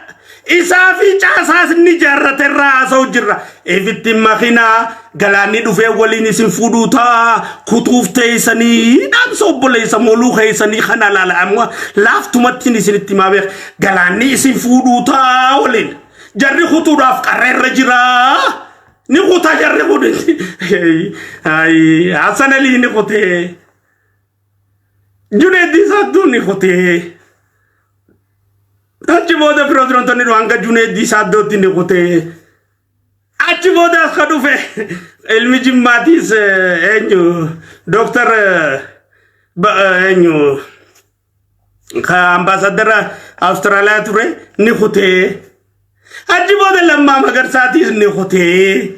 Isaa fi caasaas inni jaarrate irraa haasa'u jirra. Ifitti makinaa galaanni dhufee waliin isin fuudhuu ta'a. Kutuuf teessanii dhaamsa obboleessa moluu keessanii kana laala. Amma laaftumatti isinitti himaa beek. Galaanni isin fuudhuu ta'a waliin. Jarri kutuudhaaf qarra irra jira. Ni kutaa jarri kun. Hasan Alii ni kutee. Juneeddii Saadduu ni kutee. Achi booda pirezidaantonni hanga Juneeddii Saaddootti ni kutee. Achi booda as ka dhufe ilmi Jimmaatiis eenyu, Dooktar eenyu ka ambaasadara Awustiraaliyaa ture ni kutee. Achi booda Lammaa Magarsaatiis ni kutee.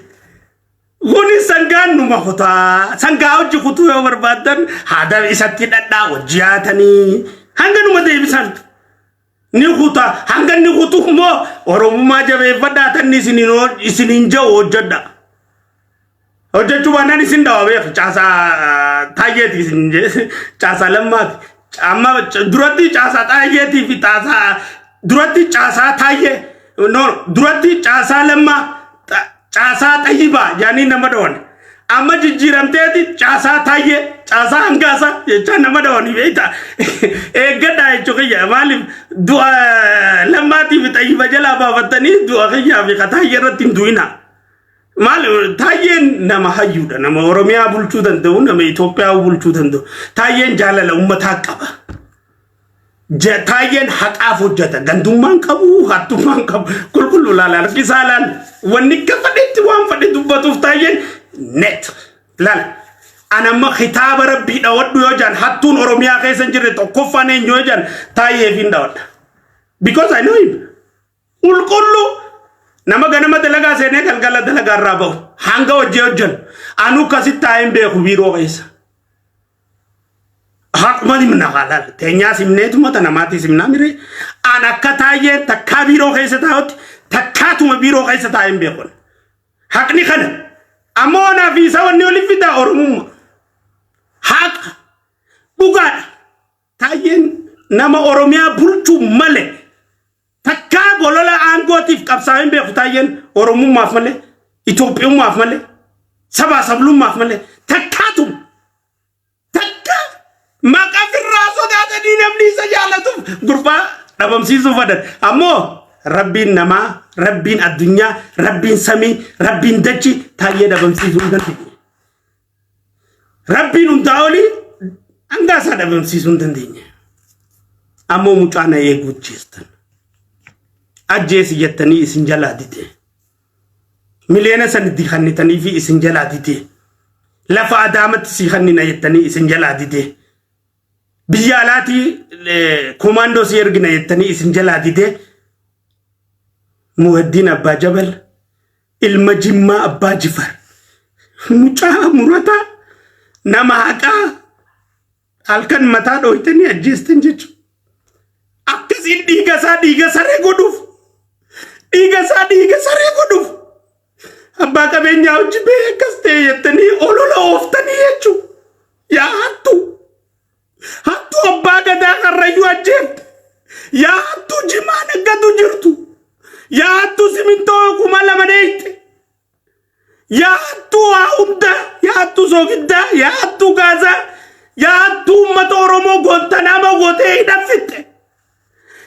Kuni sangaan numa kutaa. Sangaa hojii kutuu yoo barbaaddan haada isatti dhadhaa hojii haatanii hanga numa deebisan. Ni kutaa, hanga inni kutu immoo Oromummaa jabeeffadhaa, tanni isiniin jiru hojjedha. Hojjechuu baannaan isin dhawa beeku, caasaa taayyeeti isin caasaa Lammaati. Amma duratti caasaa Taayyeetii fi caasaa duratti caasaa Taayyee, no, duratti caasaa Lammaa, caasaa Xayyibaa jaanii nama dhawan. Amma jijjiiramteeti caasaa Taayyee, caasaa Hangaasaa jechaa nama dhawanii beektaa. Eeggadhaa jechuu kiyya, maaliif du'a Lammaatii fi Xayyiba jalaa baafattanii du'a kiyyaa fi Taayyee irratti hin du'inaa. Maal, Taayyeen nama hayyuudha. Nama Oromiyaa bulchuu danda'u, nama Itoophiyaa bulchuu danda'u. Taayyeen jaalala uummataa qaba. Taayyeen haqaaf hojjeta. Gandummaan qabu, hattummaan qabu. Qulqulluu laala, harkisaa laala. Wanni akka fedhetti waan fedhe dubbatuuf Taayyeen net. Laala. Ani amma kitaaba rabbii dhawadhu yoo jaan, hattuun Oromiyaa keessa hin jirre tokkoffaan eenyu yoo jaan, Taayyeef hin dhawadha. Because I know him. Qulqulluu nama ganama dalagaa seenee galgala dalagaa irraa bahu hanga hojii hojjennu anu akkasitti taa'een beeku biiroo keessa. Haquma himna haalaal. Teenyaas himneetuma ta namaatiis himnaa mire. An akka taayyeen takkaa biiroo keessa taa'utti takkaatuma biiroo keessa taa'ee hin beeku. Haqni kana. Ammoo anaa fi isa wanni oliif fidaa Oromummaa. Haqa. Dhugaadha. Taayyeen nama Oromiyaa bulchuu malee takkaa bolola aangootiif qabsaa'ee hin beeku. Taayyeen Oromummaaf malee, Itoophiyummaaf malee, sabaa sablummaaf malee takkaatuma. Takka maqaa firraa sodaatanii namni isa jaalatuuf gurbaa dhabamsiisuu fadan. Ammoo rabbiin namaa, rabbiin addunyaa, rabbiin samii, rabbiin dachi taayyee dhabamsiisuu hin dandeenye. Rabbiin hundaa olii hangaa isaa dhabamsiisuu hin dandeenye. Ammoo mucaa na eeguu jeestan. Ajjeesi jettanii isin jalaa dide. Miliyoona sanitti kannitanii fi isin jalaa dide. Lafa Adaamatti sii kannina jettanii isin jalaa dide. Biyya alaatii komaandoo si ergina jettanii isin jalaa dide. Muhaddiin Abbaa Jabal, ilma Jimmaa Abbaa Jifar, mucaa murataa, nama haqaa, halkan mataa dhooytanii ajjeestan jechuudha. Akkasiin dhiiga isaa dhiiga saree godhuuf. Dhiiga isaa dhiiga saree godhuuf. Abbaa qabeenyaa hojii bee akkas ta'e jettanii olola ooftanii jechuudha. Yaa hattuu. Hattuu abbaa gadaa karrayyuu ajjeefte. Yaa hattuu jimaa naggatu jirtu. Yaa hattuu simintoo 2000 dheeyte. Yaa hattuu waa hundaa, yaa hattuu soogiddaa, yaa hattuu gaazaa, yaa hattuu uummata Oromoo gontanaama gootee hidhaffitte.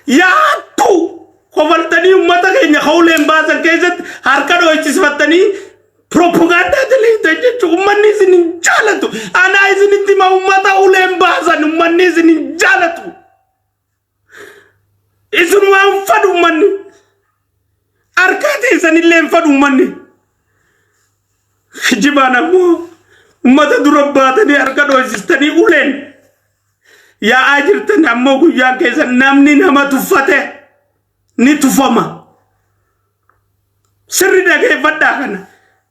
Yaa hattuu kofaltanii uummata keenya hawleen baasan keessatti harka dhoochisifattanii piroopagaandaa daleeytan jechuun uummanni isin hin jaalatu. Anaa isinitti hima, uummata uleen baasan uummanni isin hin jaalatu. Isin waan fadhu uummanni. Harkaa teessanillee hin fadhu uummanni. Kijibaan ammoo uummata dura baatanii harka dhoosistanii uleen yaa'aa jirtan, ammoo guyyaan keessan namni nama tuffate ni tufama. Sirri dhageeffadhaa kana.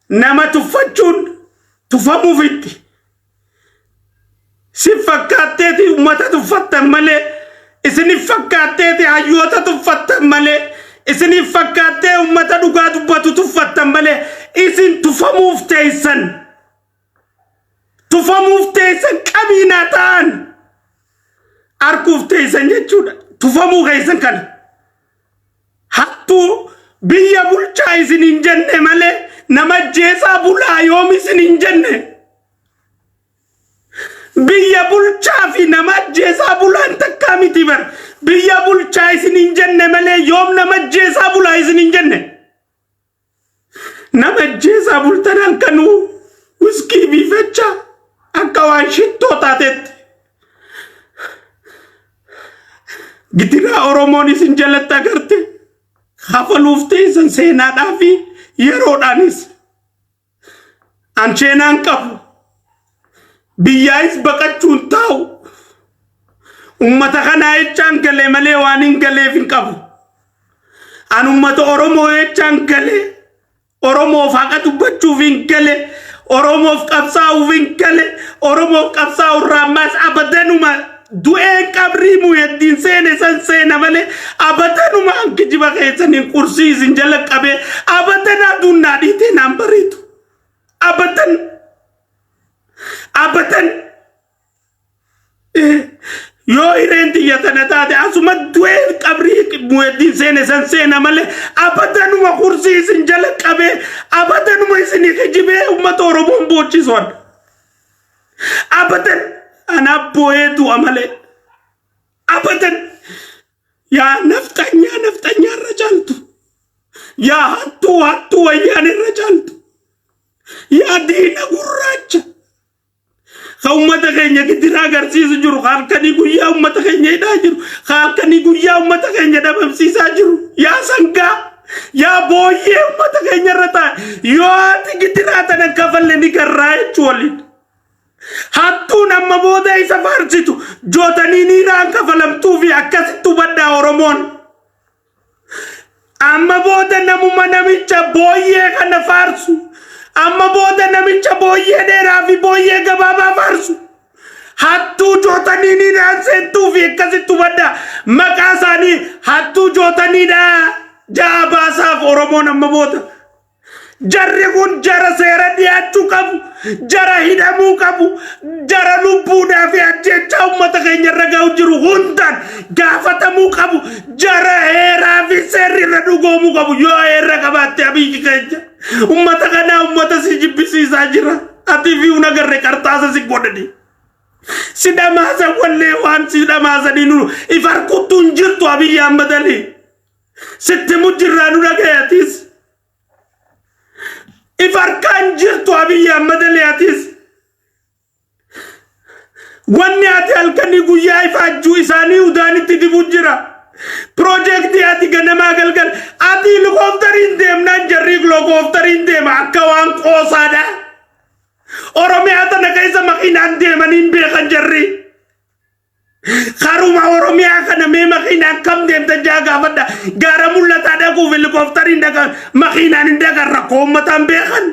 Nama tuffachuun tufamuuf itti. Si fakkaatteeti uummata tuffattan malee, isinif fakkaatteeti hayyoota tuffattan malee, isinif fakkaattee uummata dhugaa dubbatu tuffattan malee, isin tufamuuf teessan. Tufamuuf teessan, qabiinaa ta'an arguuf teessan jechuudha. Tufamuu keessan kana. Hattuu, biyya bulchaa isin hin jenne malee nama jeesaa bulaa yoom isin hin jenne. Biyya bulchaa fi nama ajjeesaa bulaan takkaa miti bar. Biyya bulchaa isin hin jenne malee yoom nama ajjeesaa bulaa isin hin jenne. Nama ajjeesaa bultan, halkanuu wiskii biifachaa akka waan shittoo taatetti. Gidiraa Oromoon isin jalatti agarte kafaluuf teessan seenaadhaa fi yeroodhaanis. An seenaan qabu. Biyyaayis baqachuun taa'u. Ummata kanaa jechaan galee malee waan hin galeef hin qabu. An ummata Oromoo jechaan galee, Oromoof haqa dubbachuuf hin gale, Oromoof qabsaa'uuf hin gale, Oromoof qabsaa'u irraa ammaas abadanuma du'een qabrii Muheddiin seene san seena malee abadanuma an kijiba keessaniin qursii isin jala qabee abadan aduun naa dhiitee naan bariitu. Abadan. Abadan. Yoo hireen tiyya tana taate asuma du'ee qabrii Muheddiin seene san seena malee abadanuma kursii isin jala qabee abadanuma isinii kijibee uummata Oromoon boochisuun. Abadan anaa boo'ee du'a malee. Abadan, yaa nafxanyaa nafxanyaa irra caaltu. Yaa hattuu hattuu wayyaan irra caaltu. Yaa diina gurraacha. Ka uummata keenya gidiraa agarsiisu jiru, ka halkanii guyyaa uummata keenya hidhaa jiru, ka halkanii guyyaa uummata keenya dhabamsiisaa jiru. Yaa sangaa, yaa booyyee uummata keenya irra taa'e. Yoo ati gidiraa tana kafalle ni garraa jechuu waliin. Hattuun amma booda isa faarsitu jootanii niiraan kafalamtuu fi akkasitti hubadhaa Oromoon. Amma booda namuma namicha booyyee kana faarsu. Amma booda namicha booyyee dheeraa fi booyyee gabaabaa faarsu. Hattuu jootaniiniidhaan seentuu fi akkasitti hubadha. Maqaa isaanii hattuu jootaniidha. Ja'a baasaaf Oromoon amma booda. Jarri kun jara seera dhiyaachuu qabu, jara hidhamuu qabu, jara lubbuudhaa fi ajjeechaa uummata keenya irra ga'u jiru hundaan gaafatamuu qabu, jara heeraa fi seerri irra dhugoomuu qabu. Yoo heera qabaatte, Abiyyi keenya, uummata kanaa uummata si jibbisiisaa jira. Ati fi hin agarre qarxaasa si godhani. Si dhamaasan wallee waan si dhamaasanii nu if harkuttuu hin jirtu. Abiyyi Ahmad Ali. Sitti mujjirraa nu dhagayatis. If harkaan jirtu, Abiyyi Ahmad Ali, atis. Wanni ati halkanii guyyaa ifaajjuu isaanii udaanitti dibu jira. Piroojeektii ati ganamaa galgal ati helikooftariin deemnaan jarri helikooftariin deema akka waan qoosaadha. Oromiyaa tana keessa makiinaan deemanii hin beekan jarri. Karuma Oromiyaa kana mee makiinaan kam deemtan jaa gaafadha. Gaara Mul'ataa dhaquuf helikooftariin dhaqan, makiinaan hin dhaqan, rakkoo uummataan beekan.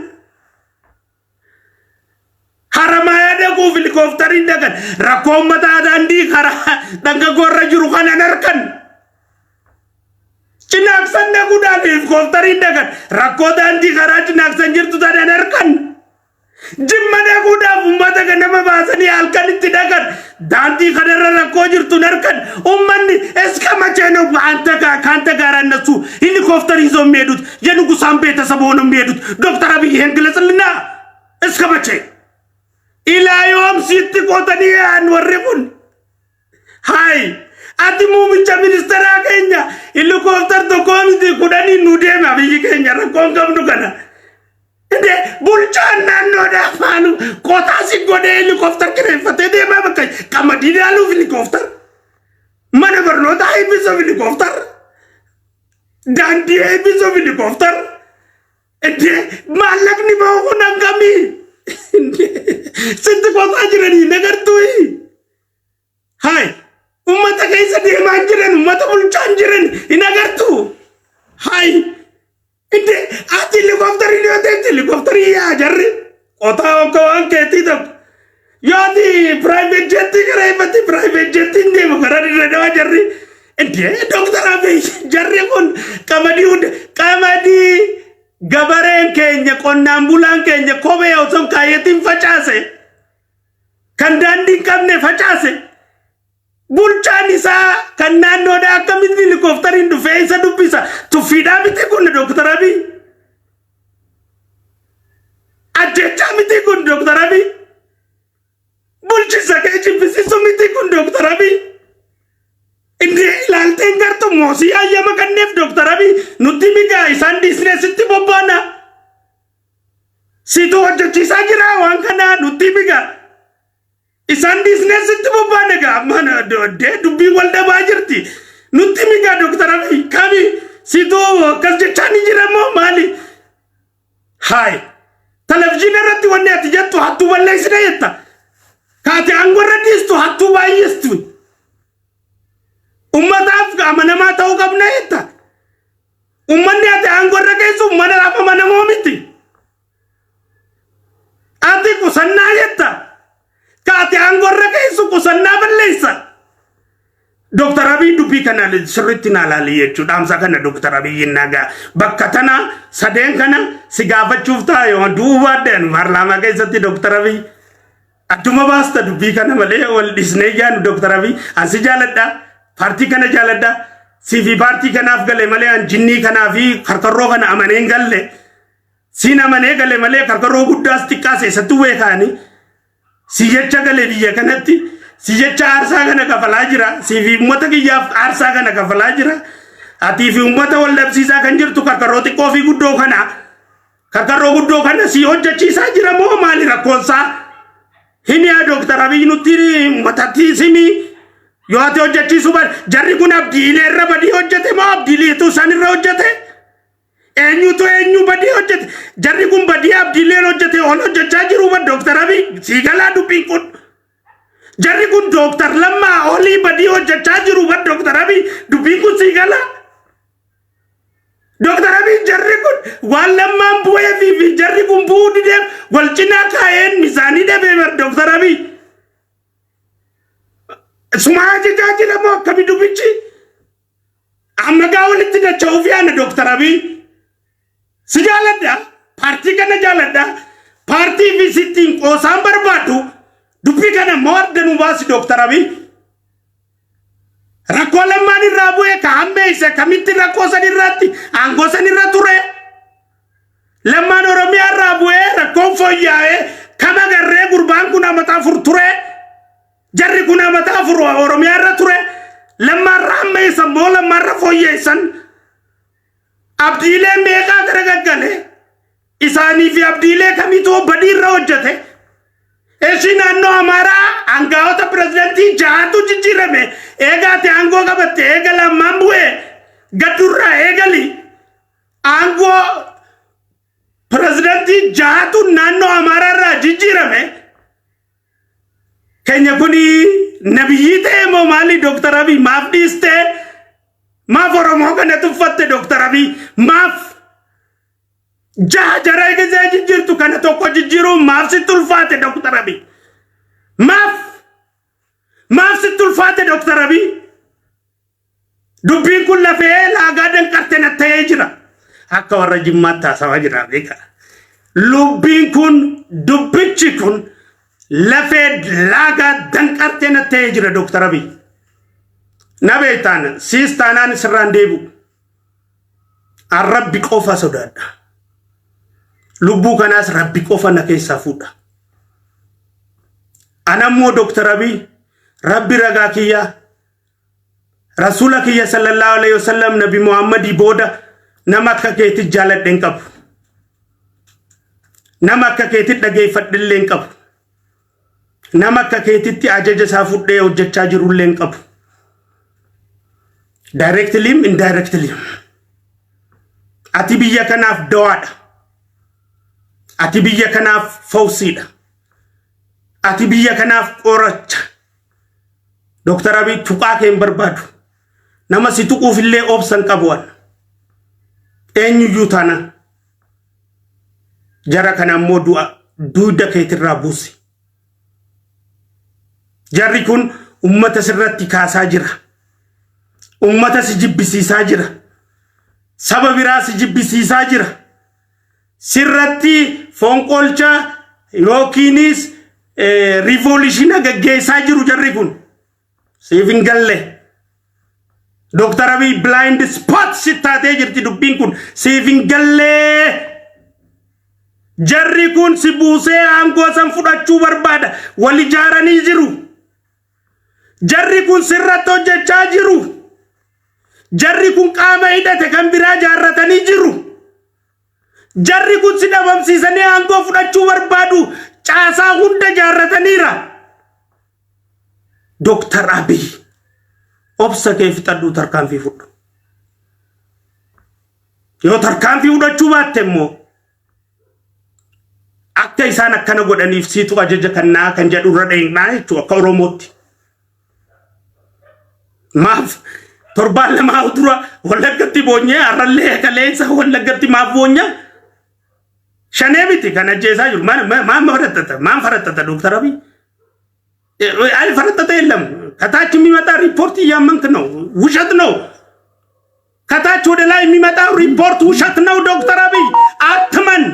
Haramayaa dhaquuf helikooftariin dhaqan, rakkoo uummataa daandii karaa dhangaggoorra jiru kanan harkan. Cinaaqsan dhaquudhaan helikooftariin dhaqan, rakkoo daandii karaa Cinaaqsan jirtu tanan harkan. Jimma dhaquudhaaf uummata ganama baasanii halkan itti dhaqan, daandii kanarra rakkoo jirtu harkan. Uummanni እስከ መቼ ነው አንተ ጋር ከአንተ ጋር እነሱ ሄሊኮፕተር ይዘው የሚሄዱት? የንጉሳን ቤተሰብ ሆነው የሚሄዱት? ዶክተር አብይ ይሄን ግለጽልና፣ እስከ መቼ ilaa yoom sitti qotanii yaa'an warri kun? Hayi, ati muumicha ministeeraa keenya, helikoophtar tokko miti 10 nu deeme, Abiyyi keenya, rakkoon qabnu kana. እንዴ, bulchaan naannoodhaa faanu qotaa si godhee helikoophtar kireeffatee deemaa bakka qamadii dhaaluuf helikoophtar, mana barnootaa eebbisuuf helikoophtar, daandii eebbisuuf helikoophtar. እንዴ, maallaqni bahu kun hangamii? Sitti qotaa jiranii nagartuu? Hayi, ummata keessa deemaa jiran, ummata bulchaa jiran hin agartuu? Hayi, እንዴ, ati helikoophtarii yoo ta'e helikoophtarii yaa jarri qotaa akka waan keetii tokko. Yoo ati private jetii kireeffatti, private jetiin deemu karaa Dirree jarri. እንዴ, Dooktar Abiy, jarri kun qamadii hunda, qamadii gabareen keenya, qonnaan bulaan keenya kophee osoo hin kaayyatiin facaase, kan daandii hin qabne facaase, bulchaan isaa kan naannoodhaa akkamitti helikooftariin dhufee isa dubbisa? Tuffiidhaa miti kun, Dooktar Abiy? Ajjechaa miti kun, Dooktar Abiy? Bulchisa kee jibbisiisu miti kun, Dooktar Abiy? Inni ilaalteen gartu moosii ayyama kanneef, Dooktar Abiy, nutti migaa isaan dhiisnee sitti bobbaana. Situ hojjechiisaa jira waan kana, nutti migaa. Isaan dhiisnee sitti bobbaana gaa, amma dubbiin wal dhabaa jirti. Nutti migaa, Dooktar Abiy, kami situ akkas jechaa ni jira moo maali? Haay, televizyiina irratti wanni ati jettu hattuu balleessina jetta. Kaate aangoo irra dhiistu hattuu baay'istu. Ummataaf amanamaa ta'uu qabna jetta. Ummanni ati aangoo irra geessu ummataaf amanamoo miti. Ati qusannaa jetta. Kaate aangoo irra geessu qusannaa balleessa. Dooktar Abiy, dubbii kana sirriitti naa laali jechuudha. Dhaamsa kana Dooktar Abiy nagaa. Bakka tana sadeen kana si gaafachuuf ta'a yoo du'uu baadheen paarlaamaa keessatti, Dooktar Abiy. Adduma baasta dubbii kana malee wal dhisnee jaanu. Dooktar Abiy, ansi jaaladha. Paartii kana jaaladha. Siifi paartii kanaaf gale malee an jinnii kanaa fi karkarroo kana amanee hin galle. Siin amanee gale malee karkarroo guddaas xiqqaas eessattuu beekaani. Si jecha gale biyya kanatti. Si jecha aarsaa kana kafalaa jira. Si fi uummata kiyyaaf aarsaa kana kafalaa jira. Atii fi uummata wal dhabsiisaa kan jirtu karkarroo xiqqoo fi guddoo kana. Karkarroo guddoo kana si hojjechiisaa jira moo maali rakkoonsaa? Himi yaa Dooktar Abiy, nutti uummatatti simii. Yoo ati hojjechiisuu baate, jarri kun Abdiilee irra badii hojjete moo Abdiileetu isaan irra hojjete? Eenyutu eenyu badii hojjete? Jarri kun badii Abdiileen hojjete ol hojjechaa jiru ba, Dooktar Abiy, sii galaa dubbiin kun. Jarri kun Dooktar Lammaa olii badii hojjechaa jiru ba, Dooktar Abiy, dubbiin kun sii galaa? Dooktar Abiy, jarri kun waan Lammaan bu'ee fi jarri kun bu'uu dideef wal cinaa kaa'een misaanii dhabee bar, Dooktar Abiy. Suma ajajaa jira moo akkami dubbichi? Amma gaa walitti dacha'uuf yaana Dooktar Abiy. Si jaaladha. Paartii kana jaaladha. Paartii fi sittiin qoosaan barbaadu. Dubbii kana immoo adda nu baasi, Dooktar Abiy. Rakkoo Lammaan irraa bu'e ka hammeesse kamitti rakkoo san irratti aangoo san irra ture. Lammaan Oromiyaa irraa bu'ee rakkoon fooyya'ee kam agarree? Gurbaan kun amata 4 ture. Jarri kun amata 4 Oromiyaa irra ture. Lammaan irra hammeessan moo Lammaan irra fooyyeessan? Abdiilee meeqaa garagaggale? Isaanii fi abdiilee kamitu badii irra hojjete? Eshi, naannoo Amaaraa aangaa'ota pirezidantii ja'atu jijjiirame. Eegaate aangoo qabatte, eega Lammaan bu'ee gaddurraa eegali. Aangoo pirezidantii ja'atu naannoo Amaaraa irraa jijjiirame. Keenya kuni nabiyyii ta'e moo maali? Dooktar Abiy, maaf dhiistee? Maaf Oromoo kana tuffatte, Dooktar Abiy? Maaf jaha jara gisee jijjiirtu kana tokko jijjiiruun maaf sitti ulfaate, Dooktar Abiy? Maaf sitti ulfaate, Dooktar Abiy? Dubbiin kun lafee laagaa danqarte na ta'ee jira. Akka warra Jimmaatti haasawaa jira, beeka. Lubbiin kun, dubbichi kun lafee laagaa danqarte na ta'ee jira, Dooktar Abiy. Na beektaan siis taanaan sirraan deebi'u. An Rabbi qofa sodaadha. Lubbuu kanaas Rabbi qofa na keessaa fuudha. Anammoo, Dooktar Abiy, Rabbi ragaa kiyyaa, Rasuula kiyya sallallahu alaihi wasallam, Nabi Muhammadii booda nama akka keetti jaaladhe hin qabu. Nama akka keetti dhageeffadhe hin qabu. Nama akka keetitti ajaja isaa fudhee hojjechaa jirullee hin qabu. Directly, indirectly. Ati biyya kanaaf dawaadha. Ati biyya kanaaf fawsiidha. Ati biyya kanaaf qoracha. Dooktar Abiy, tuqaa kee hin barbaadu. Nama si tuquuf illee obsa hin qabu waan. Eenyuyyuu taanaan. Jara kana immoo du'a duuda keetirraa buusi. Jarri kun ummata sirratti kaasaa jira. Ummata si jibbisiisaa jira. Saba biraa si jibbisiisaa jira. Sirratti fonqolcha yookiinis revolution gaggeessaa jiru jarri kun. Siif hin galle. Dooktar Abiy, blind spot si taatee jirti dubbiin kun. Siif hin gallee. Jarri kun si buusee aangoo san fudhachuu barbaada. Wal ijaaranii jiru. Jarri kun sirratti hojjechaa jiru. Jarri kun qaama hidhate kan biraa jaarratanii jiru. Jarri kun si dhabamsiisanii aangoo fudhachuu barbaadu. Caasaa hunda jaarrataniira. Dooktar Abiy, obsa kee fixadhuu tarkaanfii fudhu. Yoo tarkaanfii fudhachuu baatte immoo akka isaan akkana godhaniif siitu ajaja kannaa kan jedhu irra dheeynaa jechuudha akka Oromootti. Maaf torbaan 2 dura Wallaggatti boonyee, har'allee kaleessa Wallaggatti maaf boonyaa? Shanee miti kan ajjeesaa jiru. Maal farattata? Maal farattata, Dooktar Abiy? አልፈረጠጠ የለም። ከታች የሚመጣ ሪፖርት እያመንክ ነው። ውሸት ነው። ከታች ወደ ላይ የሚመጣው ሪፖርት ውሸት ነው። ዶክተር አብይ፣ አትመን።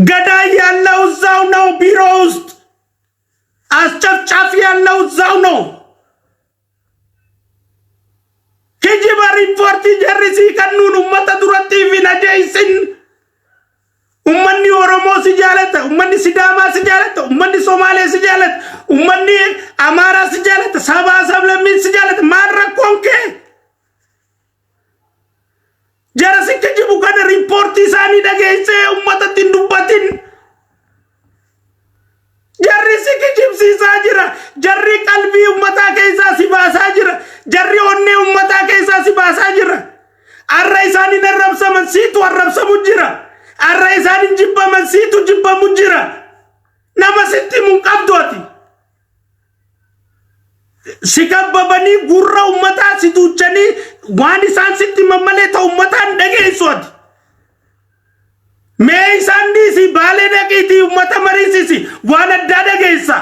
ገዳይ ያለው እዛው ነው፣ ቢሮ ውስጥ አስጨፍጫፊ ያለው እዛው ነው። Kijiba riippoortii jarri sii kennuun ummata duratti hin ajeessin. Ummanni Oromoo si jaalata, ummanni Sidaamaa si jaalata, ummanni Somaalee si jaalata, ummanni Amaaraa si jaalata, sabaa sablammiin si jaalata. Maal rakkoon kee? Jara si kijibu kana riippoortii isaanii dhageessee ummatatti hin dubbatin. Jarri si kijibsiisaa jira. Jarri qalbii ummataa keessaa si baasaa jira. Jarri onnee ummataa keessaa si baasaa jira. Arra isaan hin arrabsaman, siitu arrabsamu jira. Arra isaan hin jibbaman, siitu jibbamu jira. Nama sitti himu hin qabdu ati. Si kabbabanii gurra ummataa si duuchanii waan isaan sitti himan malee ta'u ummataa hin dhageessu ati. Mee isaan dhiisi, Baalee dhaqiitii ummata mariisisi, waan addaa dhageessa.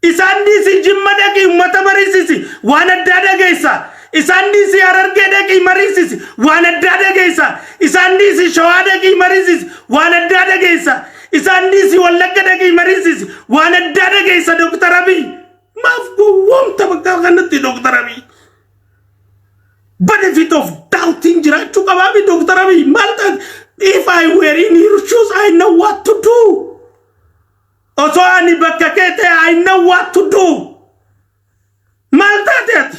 Isaan dhiisi, Jimma dhaqii ummata mariisisi, waan addaa dhageessa. Isaan dhiisi, Harargee dhaqii mariisisi, waan addaa dhageessa. Isaan dhiisi, Shawaa dhaqii mariisisi, waan addaa dhageessa. Isaan dhiisi, Wallagga dhaqii mariisisi, waan addaa dhageessa. Dooktar Abiy, maaf gowwoomta bakka kanatti? Dooktar Abiy, benefit of doubting jiraachuu qabaabi. Dooktar Abiy, maal taate? If I were in your shoes, I know what to do. Osoo ani bakka kee ta'e, I know what to do. Maal taate ati?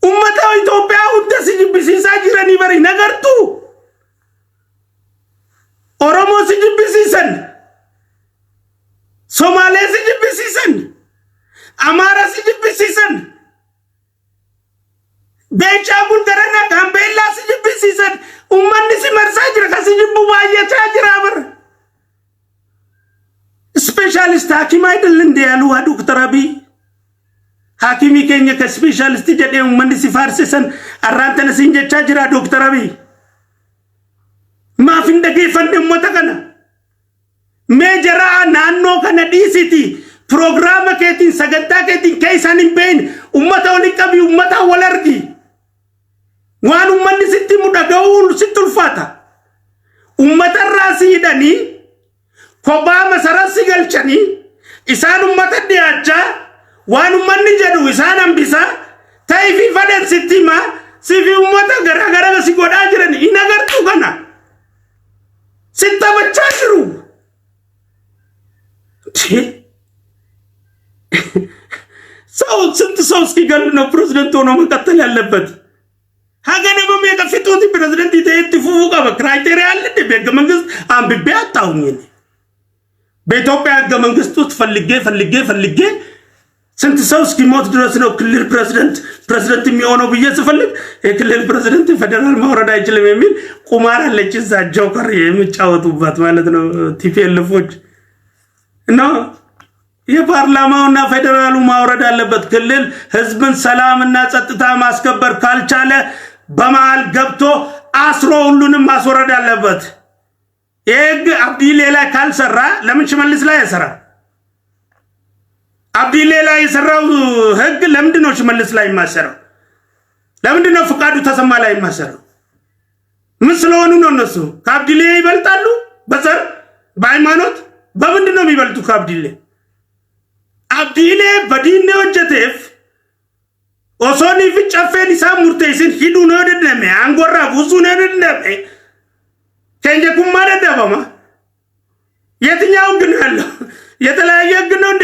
Ummata Itoophiyaa hunda si jibbisiisaa jiranii bari, nagartuu? Oromoo si jibbisiisan, Somaalee si jibbisiisan, Amaara si jibbisiisan, Beenishaangul garana Gaambeellaa si jibbisiisan. Ummanni si marsaa jira, kan si jibbu baay'achaa jira bara. Specialist ሐኪም አይደል እንደ ያሉ ዶክተር አብይ? Haakimii keenya ka specialist jedhee uummanni si faarsisan arraan tana siin jechaa jira. Dooktar Abiy, maaf hin dhageeffanne uummata kana? Mee jaraa naannoo kana dhiisiti, piroogiraama keetiin, sagantaa keetiin kee isaan hin beekne ummata waliin qabi, ummata wal argi. Waan ummanni sitti himu dhaga'uun sitti ulfaata. Ummatarraa si hidhanii, kophaa masara si galchanii, isaan ummata dhiyaachaa, waan ummanni jedhu isaan hambisaa, ta'ii fi fadhan sitti himaa, sifi ummata garaagara si godhaa jiran hin agartu. Kana sitti taphachaa jiru. ሰው ስንት ሰው እስኪገል ነው ፕሬዝደንት ሆኖ መቀጠል ያለበት? Haga nama meeqa fixuuti pirezidantii ta'ee itti fufuu qaba? Criteria አለ እንዴ? በህገ መንግስት አንብቤ አጣሁኝ እኔ። በኢትዮጵያ ህገ መንግስት ውስጥ ፈልጌ ፈልጌ ፈልጌ ስንት ሰው እስኪሞት ድረስ ነው ክልል ፕሬዝደንት የሚሆነው ብዬ ስፈልግ የክልል ፕሬዝደንት ፌደራል ማውረድ አይችልም የሚል ቁማር አለች እዛ joker የሚጫወቱባት ማለት ነው TPLF ኦች። እና የፓርላማውና ፌዴራሉ ማውረድ አለበት። ክልል ህዝብን ሰላምና ጸጥታ ማስከበር ካልቻለ በመሃል ገብቶ አስሮ ሁሉንም ማስወረድ አለበት። ይህ ህግ አብዲሌ ላይ ካልሰራ ለምን ሽመልስ ላይ አይሰራ? አብዲሌ ላይ የሰራው ህግ ለምንድን ነው ሽመልስ ላይ የማይሰራው? ለምንድን ነው ፍቃዱ ተሰማ ላይ የማይሰራው? ምን ስለሆኑ ነው? እነሱ ከአብዲሌ ይበልጣሉ? በዘር፣ በሃይማኖት፣ በምንድን ነው የሚበልጡ ከአብዲሌ? Abdiilee badiinni hojjeteef osoo fi caffeen isaa murteessin hidhuun yoo danda'ame, aangorraa buusuun yoo danda'ame, keenya kun maa dadhabama? የትኛው ህግ ነው ያለው? የተለያየ ህግ ነው እንዴ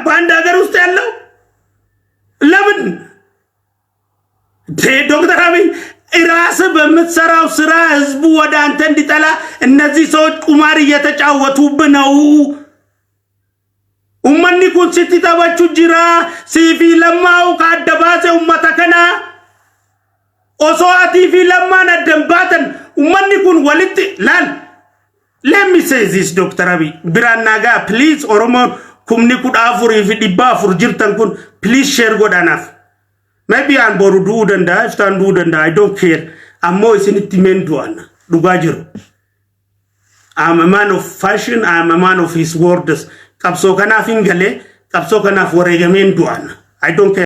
በአንድ ሀገር ውስጥ ያለው? ለምን ዶክተር አብይ፣ ራስህ በምትሰራው ስራ ህዝቡ ወደ አንተ እንዲጠላ እነዚህ ሰዎች ቁማር እየተጫወቱብህ ነው። Ummanni kun sitti taphachuu jira. Siifi Lammaa'u ka adda baase ummata kana. Osoo atii fi Lammaan addan baatan ummanni kun walitti laal. Let me say this, Dr. Abiy. Biraan nagaa, please. Oromoon 14,400 jirtan kun, please share godhanaaf. Maybe an boru du'uu danda'a, iftaan du'uu danda'a, I don't care. Ammoo isinitti meen du'an dhugaa jiru. I'm a man of fashion, I'm a man of his words. Qabsoo kanaaf hin galee, qabsoo kanaaf wareegameen du'an. I don't care.